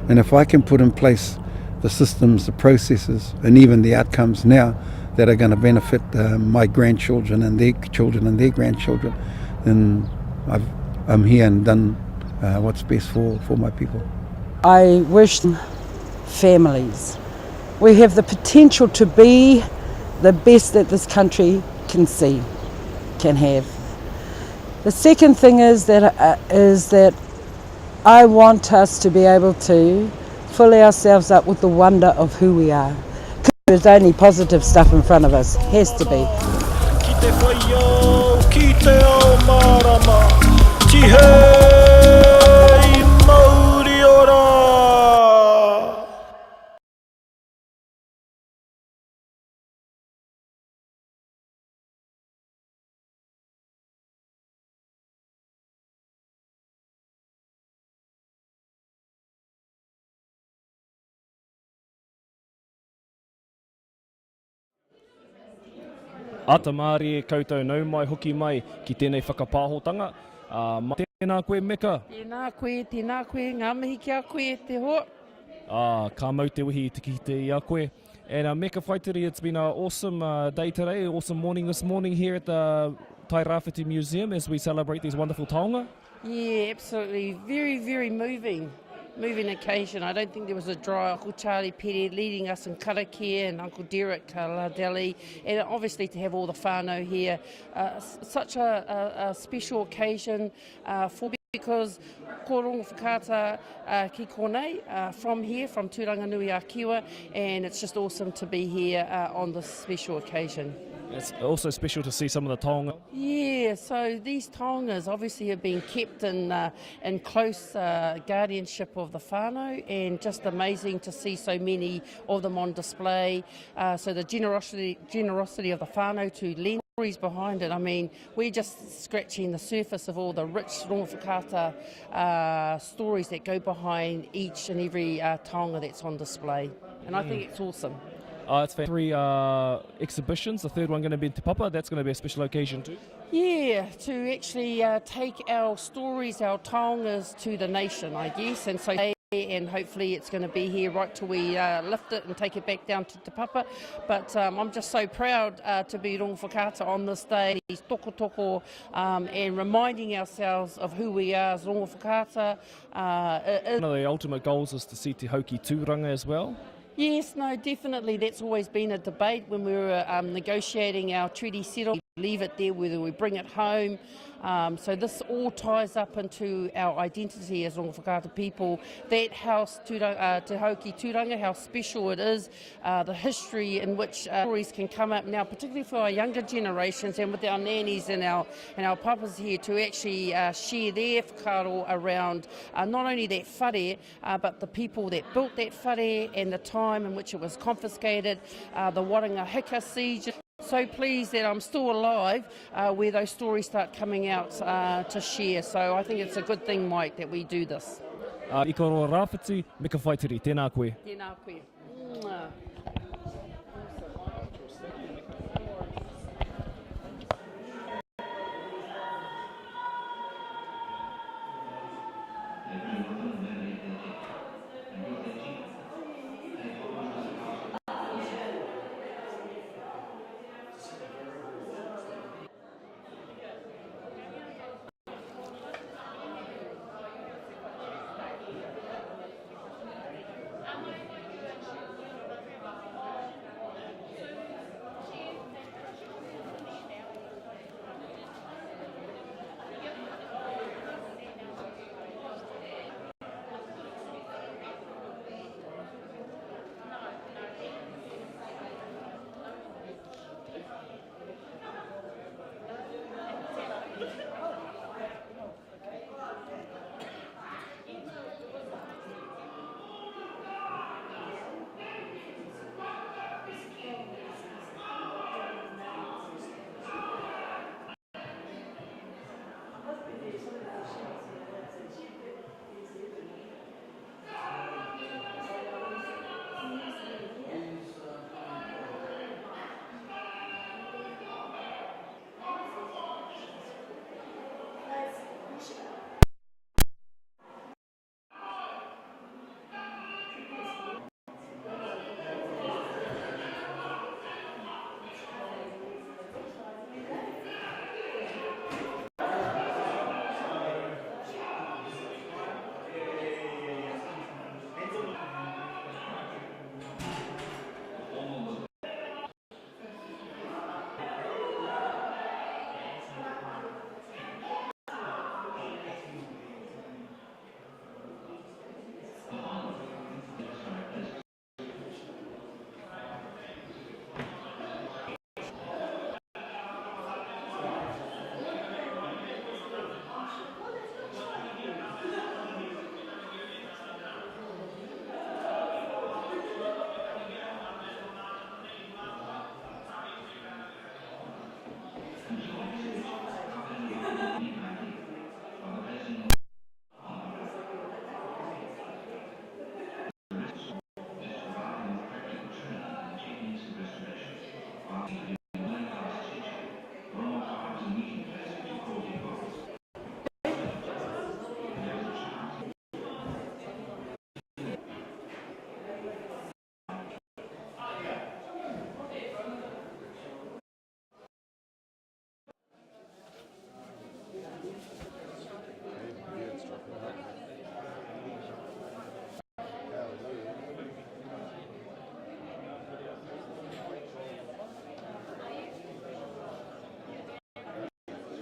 And if I can put in place the systems, the processes, and even the outcomes now that are going to benefit uh, my grandchildren and their children and their grandchildren, then I've, I'm here and done uh, what's best for, for my people. I wish families. We have the potential to be the best that this country can see, can have. The second thing is that, uh, is that I want us to be able to fill ourselves up with the wonder of who we are. There's only positive stuff in front of us, has to be. Ki te whai ao, ki te ao mārama, tihei mauri ora! Ata mārie koutou nau mai hoki mai ki tēnei whakapāhotanga. Uh, tēnā koe Meka. Tēnā koe, tēnā koe, ngā mihi ki a koe te hoa. Ah, ka mau te wehi te kite i a koe. And uh, Meka Whaitiri, it's been an awesome uh, day today, awesome morning this morning here at the Tairāwhiti Museum as we celebrate these wonderful taonga. Yeah, absolutely. Very, very moving moving occasion. I don't think there was a dry Uncle Charlie Pere leading us in karakia and Uncle Derek Lardelli, and obviously to have all the whānau here. Uh, such a, a, a special occasion uh, for because ko rongo whakaata uh, ki konei uh, from here, from Tūranganui a Kiwa, and it's just awesome to be here uh, on this special occasion. It's also special to see some of the taonga. Yeah, so these taongas obviously have been kept in, uh, in close uh, guardianship of the whānau and just amazing to see so many of them on display. Uh, so the generosity, generosity of the whānau to lend stories behind it. I mean, we're just scratching the surface of all the rich Rongowhakaata uh, stories that go behind each and every uh, taonga that's on display. And I think mm. it's awesome. Uh, it's three uh, exhibitions. The third one going to be in Te Papa. That's going to be a special occasion too. Yeah, to actually uh, take our stories, our taongas to the nation, I guess. And so and hopefully it's going to be here right till we uh, lift it and take it back down to Te Papa. But um, I'm just so proud uh, to be Rongowhakaata on this day, these tokotoko, um, and reminding ourselves of who we are as Rongowhakaata. Uh, One of the ultimate goals is to see Te Hauki Tūranga as well. Yes, no, definitely. That's always been a debate when we were um, negotiating our treaty settlement. Leave it there, whether we bring it home. Um, so this all ties up into our identity as Rongowhakaata people. That house, Tūranga, uh, Te Hauki Tūranga, how special it is, uh, the history in which uh, stories can come up now, particularly for our younger generations and with our nannies and our, and our papas here to actually uh, share their whakaaro around uh, not only that whare, uh, but the people that built that whare and the time in which it was confiscated, uh, the Waranga Hika siege. So pleased that I'm still alive uh, where those stories start coming out uh, to share. So I think it's a good thing, Mike, that we do this. Uh, Ikaroa Rāwhiti, me ka whaitiri. Tēnā koe. Tēnā koe. Mwah.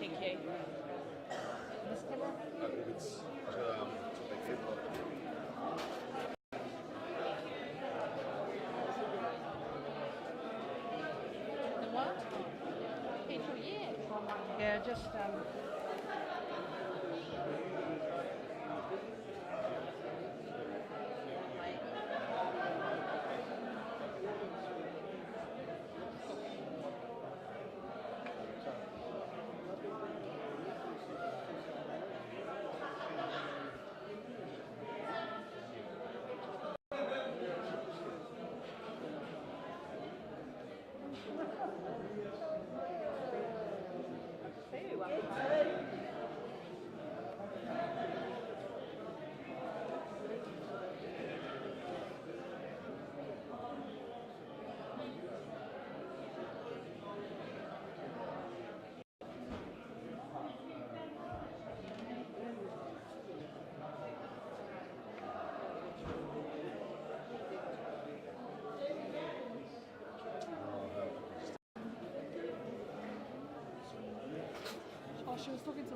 Thank you. This camera? It's, The what? Yeah. Yeah, just um, She was talking to the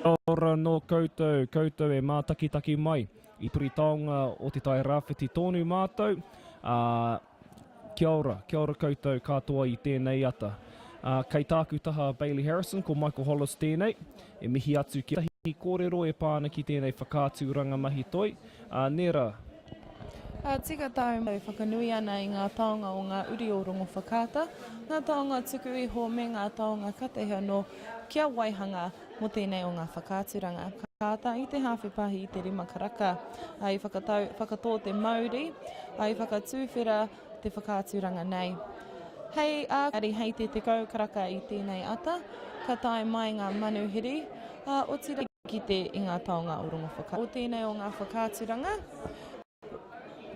Kia ora nō koutou, koutou e mātakitaki mai i Puri Taonga o Te Tai Rāwhiti tōnu mātou, ā, kia ora, kia ora koutou katoa i tēnei ata. Ā, kei tāku taha Bailey Harrison, ko Michael Hollis tēnei, e mihi atu ki ētahi kōrero e pā ana ki tēnei whakaaturanga mahi toi, ā, nē rā? Ka tika tāu e whakanui ana i ngā taonga o ngā uri o Rongowhakaata, ngā taonga tuku iho me ngā taonga katahi anō kia waihanga mō tēnei o ngā whakaaturanga. Whakaata i te hāwhe pahi i te rima karaka, ā, i whakatau, whakatō te mauri, ā, i whakatūwhera te whakaaturanga nei. Hei ā, hei te 10 karaka i tēnei ata, ka tae mai ngā manuhiri, ā, otirā, kite i ngā taonga o Rongowhakaata. O tēnei o ngā whakaaturanga,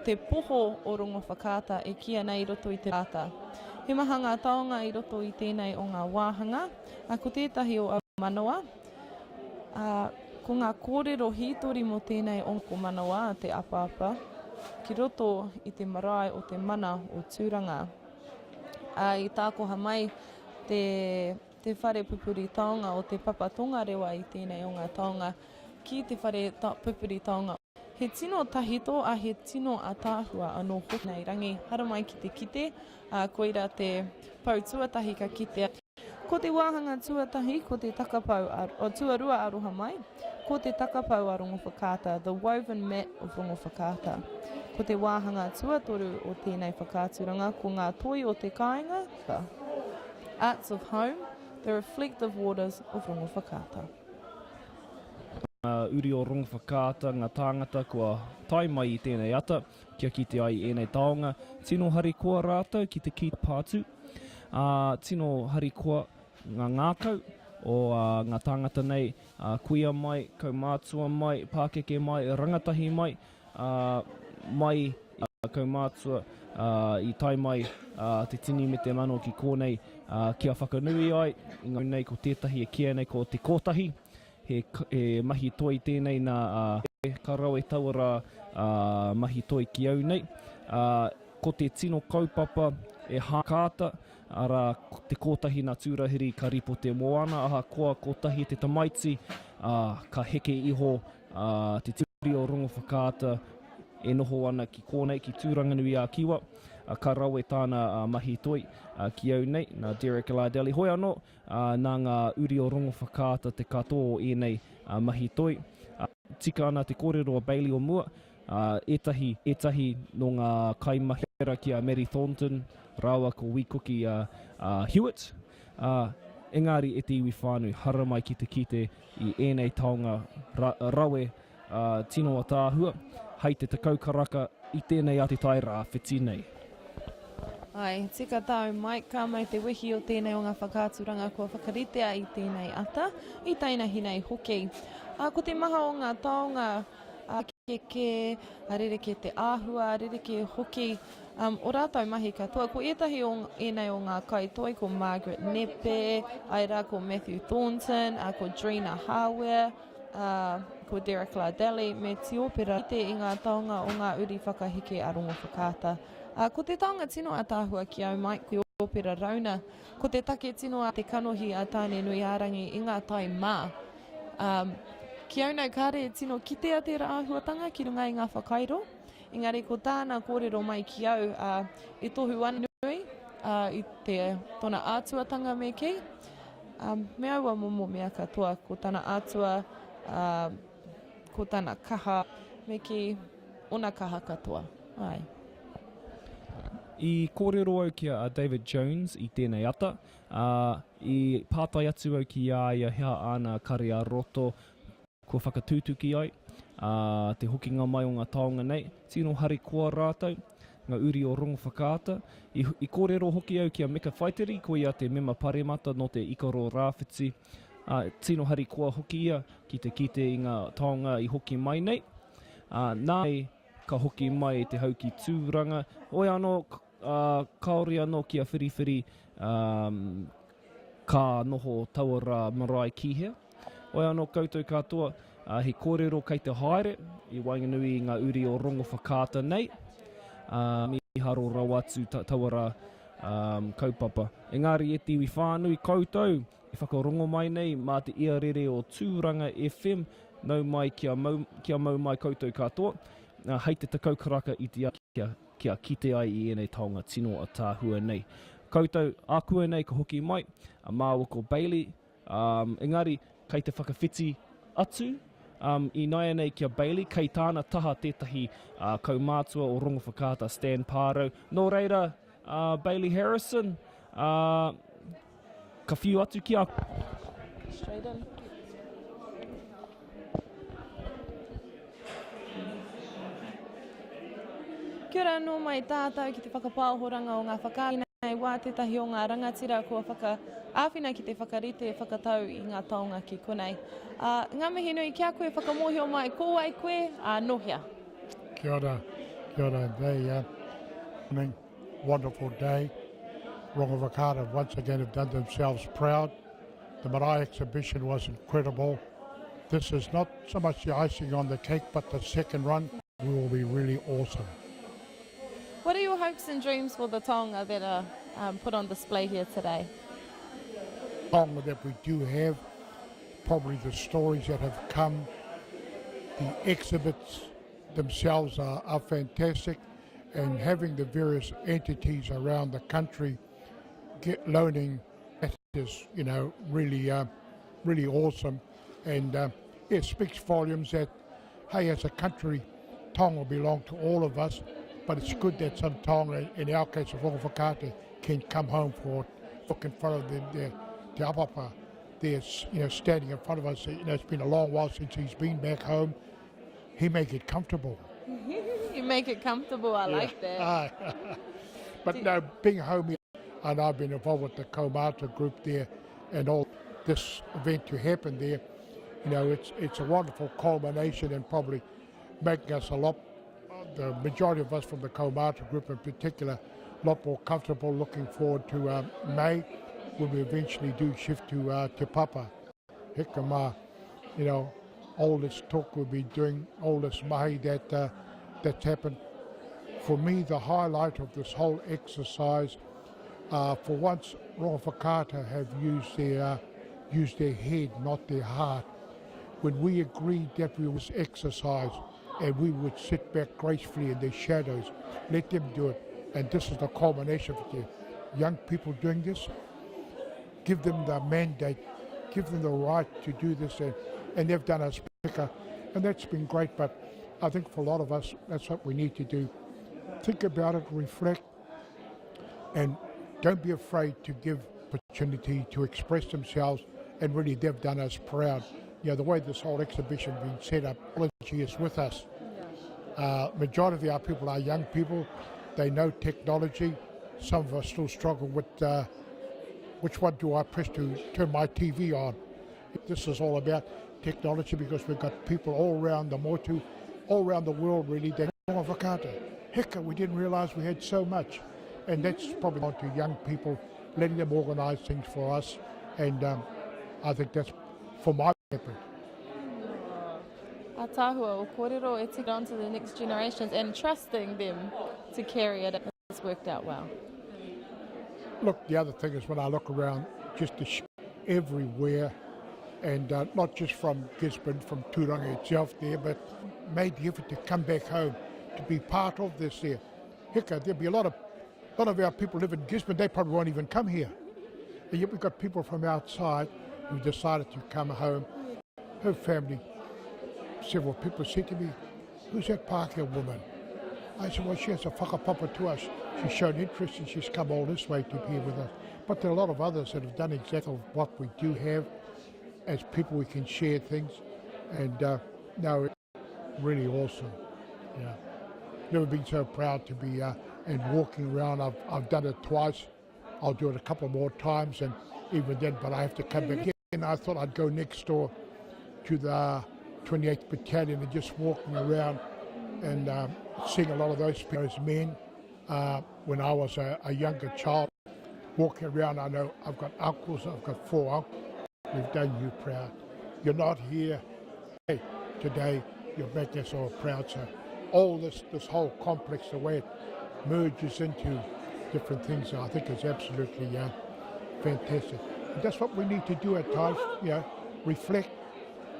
te poho o Rongowhakaata e kīia nei i roto i te rāta. He maha ngā taonga i roto i tēnei o ngā wāhanga, ā, ko tētahi o aua manawa, ā, ko ngā kōrero hītori mō tēnei o ko manawa a te apaapa ki roto i te marae o te mana o Tūranga. Ā, i tākoha mai te. Te whare pupuri taonga o Te Papa Tongarewa i tēnei o ngā taonga ki te whare pupuri taonga. He tino tahito a he tino ataahua anō hoki nei rangi haramai ki te kite, ā, koira te pou tuatahi ka kitea. Ko te wāhanga tuatahi ko te takapau a, tuarua aroha mai, ko te takapau a Rongowhakaata, the woven mat of Rongowhakaata. Ko te wāhanga tuatoru o tēnei whakaaturanga ko ngā toi o te kāinga, Arts of Home, The Reflective Waters of Rongowhakaata. Ngā uri o Rongowhakaata, ngā tāngata kua tae mai i tēnei ata kia kite ai i ēnei taonga. Tino harikoa rātou ki te kī pātū, ā, tino harikoa ngā ngākau o ngā tāngata nei, kuia mai, kaumātua mai, pākeke mai, rangatahi mai, ā, mai i ngā kaumātua, ā, i tae mai te tini me te mano ki kōnei, ā, kia whakanui ai i ngā nei ko tētahi e kīia nei ko Te Kōtahi, he, he mahi toi tēnei nā, ā, ka rawe taua rā, ā, mahi toi ki au nei. Ā, ko te tino kaupapa e hākāta, arā, ko Te Kōtahi nā Tūrahiri ka ripo te moana, ahakoa kotahi te tamaiti, ā, ka heke iho Ā, te turi o Rongowhakaata e noho ana ki kōnei, ki Tūranganui-ā-Kiwa, ā, ka rawe tāna mahi toi ki au nei, nā Derek Lardelli. Hoi anō, ā, nā ngā uri o Rongowhakaata te katoa o ēnei mahi toi. Ā, tika ana te kōrero a Bailey o mua, ā, ētahi, ētahi nō ngā kaimahi. Pērā ki a Maddie Thornton rāua ko Wī Kuki a Hewitt, ā, engari e te iwi whānui, haramai ki te kite i ēnei taonga rawe, ā, tino ataahua, hei te 10 karaka i tēnei a Te Tai Rāwhiti nei. Āe, tika tāu Mike, ka mau te wehi o tēnei o ngā whakaaturanga kua whakaritea i tēnei ata, i tainahi nei hoki. Ā, ko te maha o ngā taonga, ā, kē, rerekē te āhua, rerekē hoki o rātou mahi katoa. Ko ētahi o ēnei o ngā kaitoi ko Margaret Nepe, āe rā ko Matthew Thornton, ā, ko Drina Hāwea, ā, ko Derek Lardelli me Tiopera Rite i ngā taonga o ngā uri whakaheke a Rongowhakaata. Ā, ko te taonga tino ātaahua ki au, Mike, ko Tiopera Rauna. Ko te take tino a te kanohi a Tāne-nui-ā-rangi i ngā tae mā. Ā, ki au nei kāre e tino kitea tērā āhuatanga ki runga i ngā whakairo, engari ko tāna kōrero mai ki au, ā, e tohu ana nui, ā, i te, tōna ātuatanga me kī, ā, me aua momo mea katoa, ko tana ātua, ā, ko tana kaha, me kī, ōna kaha katoa, āe. I kōrero au ki a David Jones i tēnei ata, Ā, i pātai atu au ki a ia he aha āna kare ā-roto kua whakatūtuki ai, ā, te hokinga mai o ngā taonga nei, tino harikoa rātou, ngā uri o Rongowhakaata. I, i kōrero hoki au ki a Meka Whaitiri, ko ia te mema paremata nō te Ikaroa-Rāwhiti, ā, tino harikoa hoki ia ki te kite i ngā taonga i hoki mai nei. Ā, nā, ka hoki mai te hau ki Tūranga, hoi anō, ā, kāore anō kia whiriwhiri, ā, ka noho taua rā marae ki hea. Hoi anō koutou katoa, ā, he kōrero kei te haere i waenganui i ngā uri o Rongowhakaata nei, ā, mīharo rawa atu taua rā, ā, kaupapa. Engari e te iwi whānui, koutou e whakarongo mai nei mā te iarere o Tūranga FM, nau mai kia mau, kia mau mai koutou katoa, ā, hei te 10 karaka i te kia kia kite ai i ēnei taonga tino ataahua nei. Koutou, ākuanei ka hoki mai, a māua ko Bailey, um, engari kei te whakawhiti atu um, ināianei ki a Bailey, kei tāna taha tētahi uh, kaumātua o Rongowhakaata, Stan Pārau. Nō reira, uh, Bailey Harrison, uh, Ka whiu atu ki a. Straight in. Kia ora anō mai tātou ki te whakapāohoranga o ngā whakaari nei wā tētahi o ngā rangatira kua whaka āwhina ki te whakarite whakatau i ngā taonga ki konei. Ā, ngā mihi nui ki a koe whakamōhio mai ko wai koe, ā, nō hea? Kia ora, kia ora, they, uh, morning. Wonderful day. Rongowhakaata once again have done themselves proud. The marae exhibition was incredible. This is not so much the icing on the cake, but the second run will be really awesome. What are your hopes and dreams for the taonga that are um, put on display here today? Taonga that we do have, probably the stories that have come, the exhibits themselves are, are fantastic and having the various entities around the country get loaning that is, you know, really, uh, really awesome. And uh, it speaks volumes that, hey, as a country, Tonga belong to all of us, but it's good that some Tonga, in our case of Rongowhakaata, can come home for look in front of them, their, Te Apapa, they're, you know, standing in front of us. You know, it's been a long while since he's been back home. He make it comfortable. you make it comfortable, I yeah. like that. but no, being home, and I've been involved with the Komata group there and all this event to happen there, you know, it's, it's a wonderful culmination and probably making us a lot, the majority of us from the Komata group in particular, a lot more comfortable looking forward to uh, May when we eventually do shift to uh, Te Papa. Heka mā, you know, all this talk we've been doing, all this mahi that, uh, that's happened. For me, the highlight of this whole exercise, uh, for once, Rongowhakaata have used their, uh, used their head, not their heart. When we agreed that we was exercise and we would sit back gracefully in the shadows, let them do it. And this is the culmination of it. Young people doing this, give them the mandate, give them the right to do this, and, and they've done us picker, and that's been great. But I think for a lot of us, that's what we need to do. Think about it, reflect, and don't be afraid to give opportunity to express themselves. And really, they've done us proud. You know, the way this whole exhibition has been set up, technology is with us. Majority of our people are young people. They know technology. Some of us still struggle with which one do I press to turn my TV on. This is all about technology because we've got people all around the motu, all around the world really. They know Heka, we didn't realise we had so much. And that's probably on to young people, letting them organise things for us. And um, I think that's for my effort. Ataahua o kōrero e tika on to the next generations and trusting them to carry it. It's worked out well. Look, the other thing is when I look around, just the sh- everywhere, and uh, not just from Gisborne, from Tūranga itself there, but made the effort to come back home to be part of this there. Hika, there'll be a lot of, lot of our people live in Gisborne, they probably won't even come here. And yet we've got people from outside who decided to come home. Her family, several people said to me, who's that Pākehā woman? I said, well, she has a whakapapa to us. She's shown interest and she's come all this way to be with us. But there are a lot of others that have done exactly what we do have. As people, we can share things. And uh, no, really awesome. Yeah. Never been so proud to be uh, and walking around. I've, I've done it twice. I'll do it a couple more times, and even then, but I have to come back in. I thought I'd go next door to the 28th Battalion and just walking around and um, seeing a lot of those, those men uh, when I was a, a younger child. Walking around, I know I've got uncles, I've got four uncles. We've done you proud. You're not here hey, today, you've made us all proud. So all this, this whole complex, the way it merges into different things, I think is absolutely uh, fantastic. And that's what we need to do at times, you know, reflect,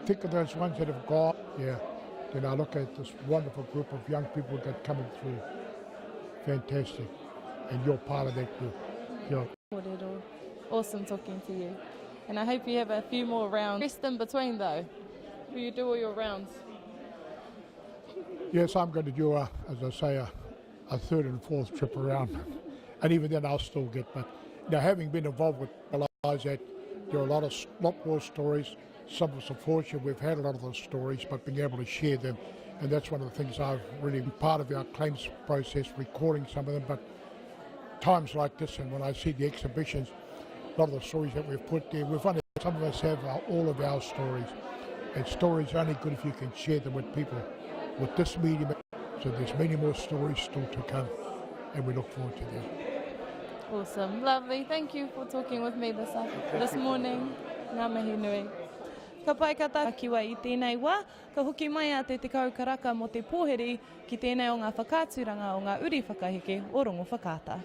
think of those ones that have gone. Yeah. Then I look at this wonderful group of young people that coming through. Fantastic. And you're part of that group. Yeah. Awesome talking to you. And I hope you have a few more rounds. Rest in between though. Will you do all your rounds? Yes, I'm going to do, a, as I say, a, a third and fourth trip around. And even then I'll still get, but now having been involved with realise that there are a lot of lot more stories. Some of us are fortunate we've had a lot of those stories, but being able to share them, and that's one of the things I've really been part of our claims process, recording some of them. But times like this, and when I see the exhibitions, a lot of the stories that we've put there, we've only, some of us have our, all of our stories, and stories are only good if you can share them with people. With this medium, so there's many more stories still to come, and we look forward to them. Awesome. Lovely. Thank you for talking with me this, this morning. Ngā mihi nui. Ka pai ka takiwa i tēnei wā, ka hoki mai a te 10 karaka mō te pōhiri ki tēnei o ngā whakaaturanga o ngā uri whakaheke o Rongowhakaata.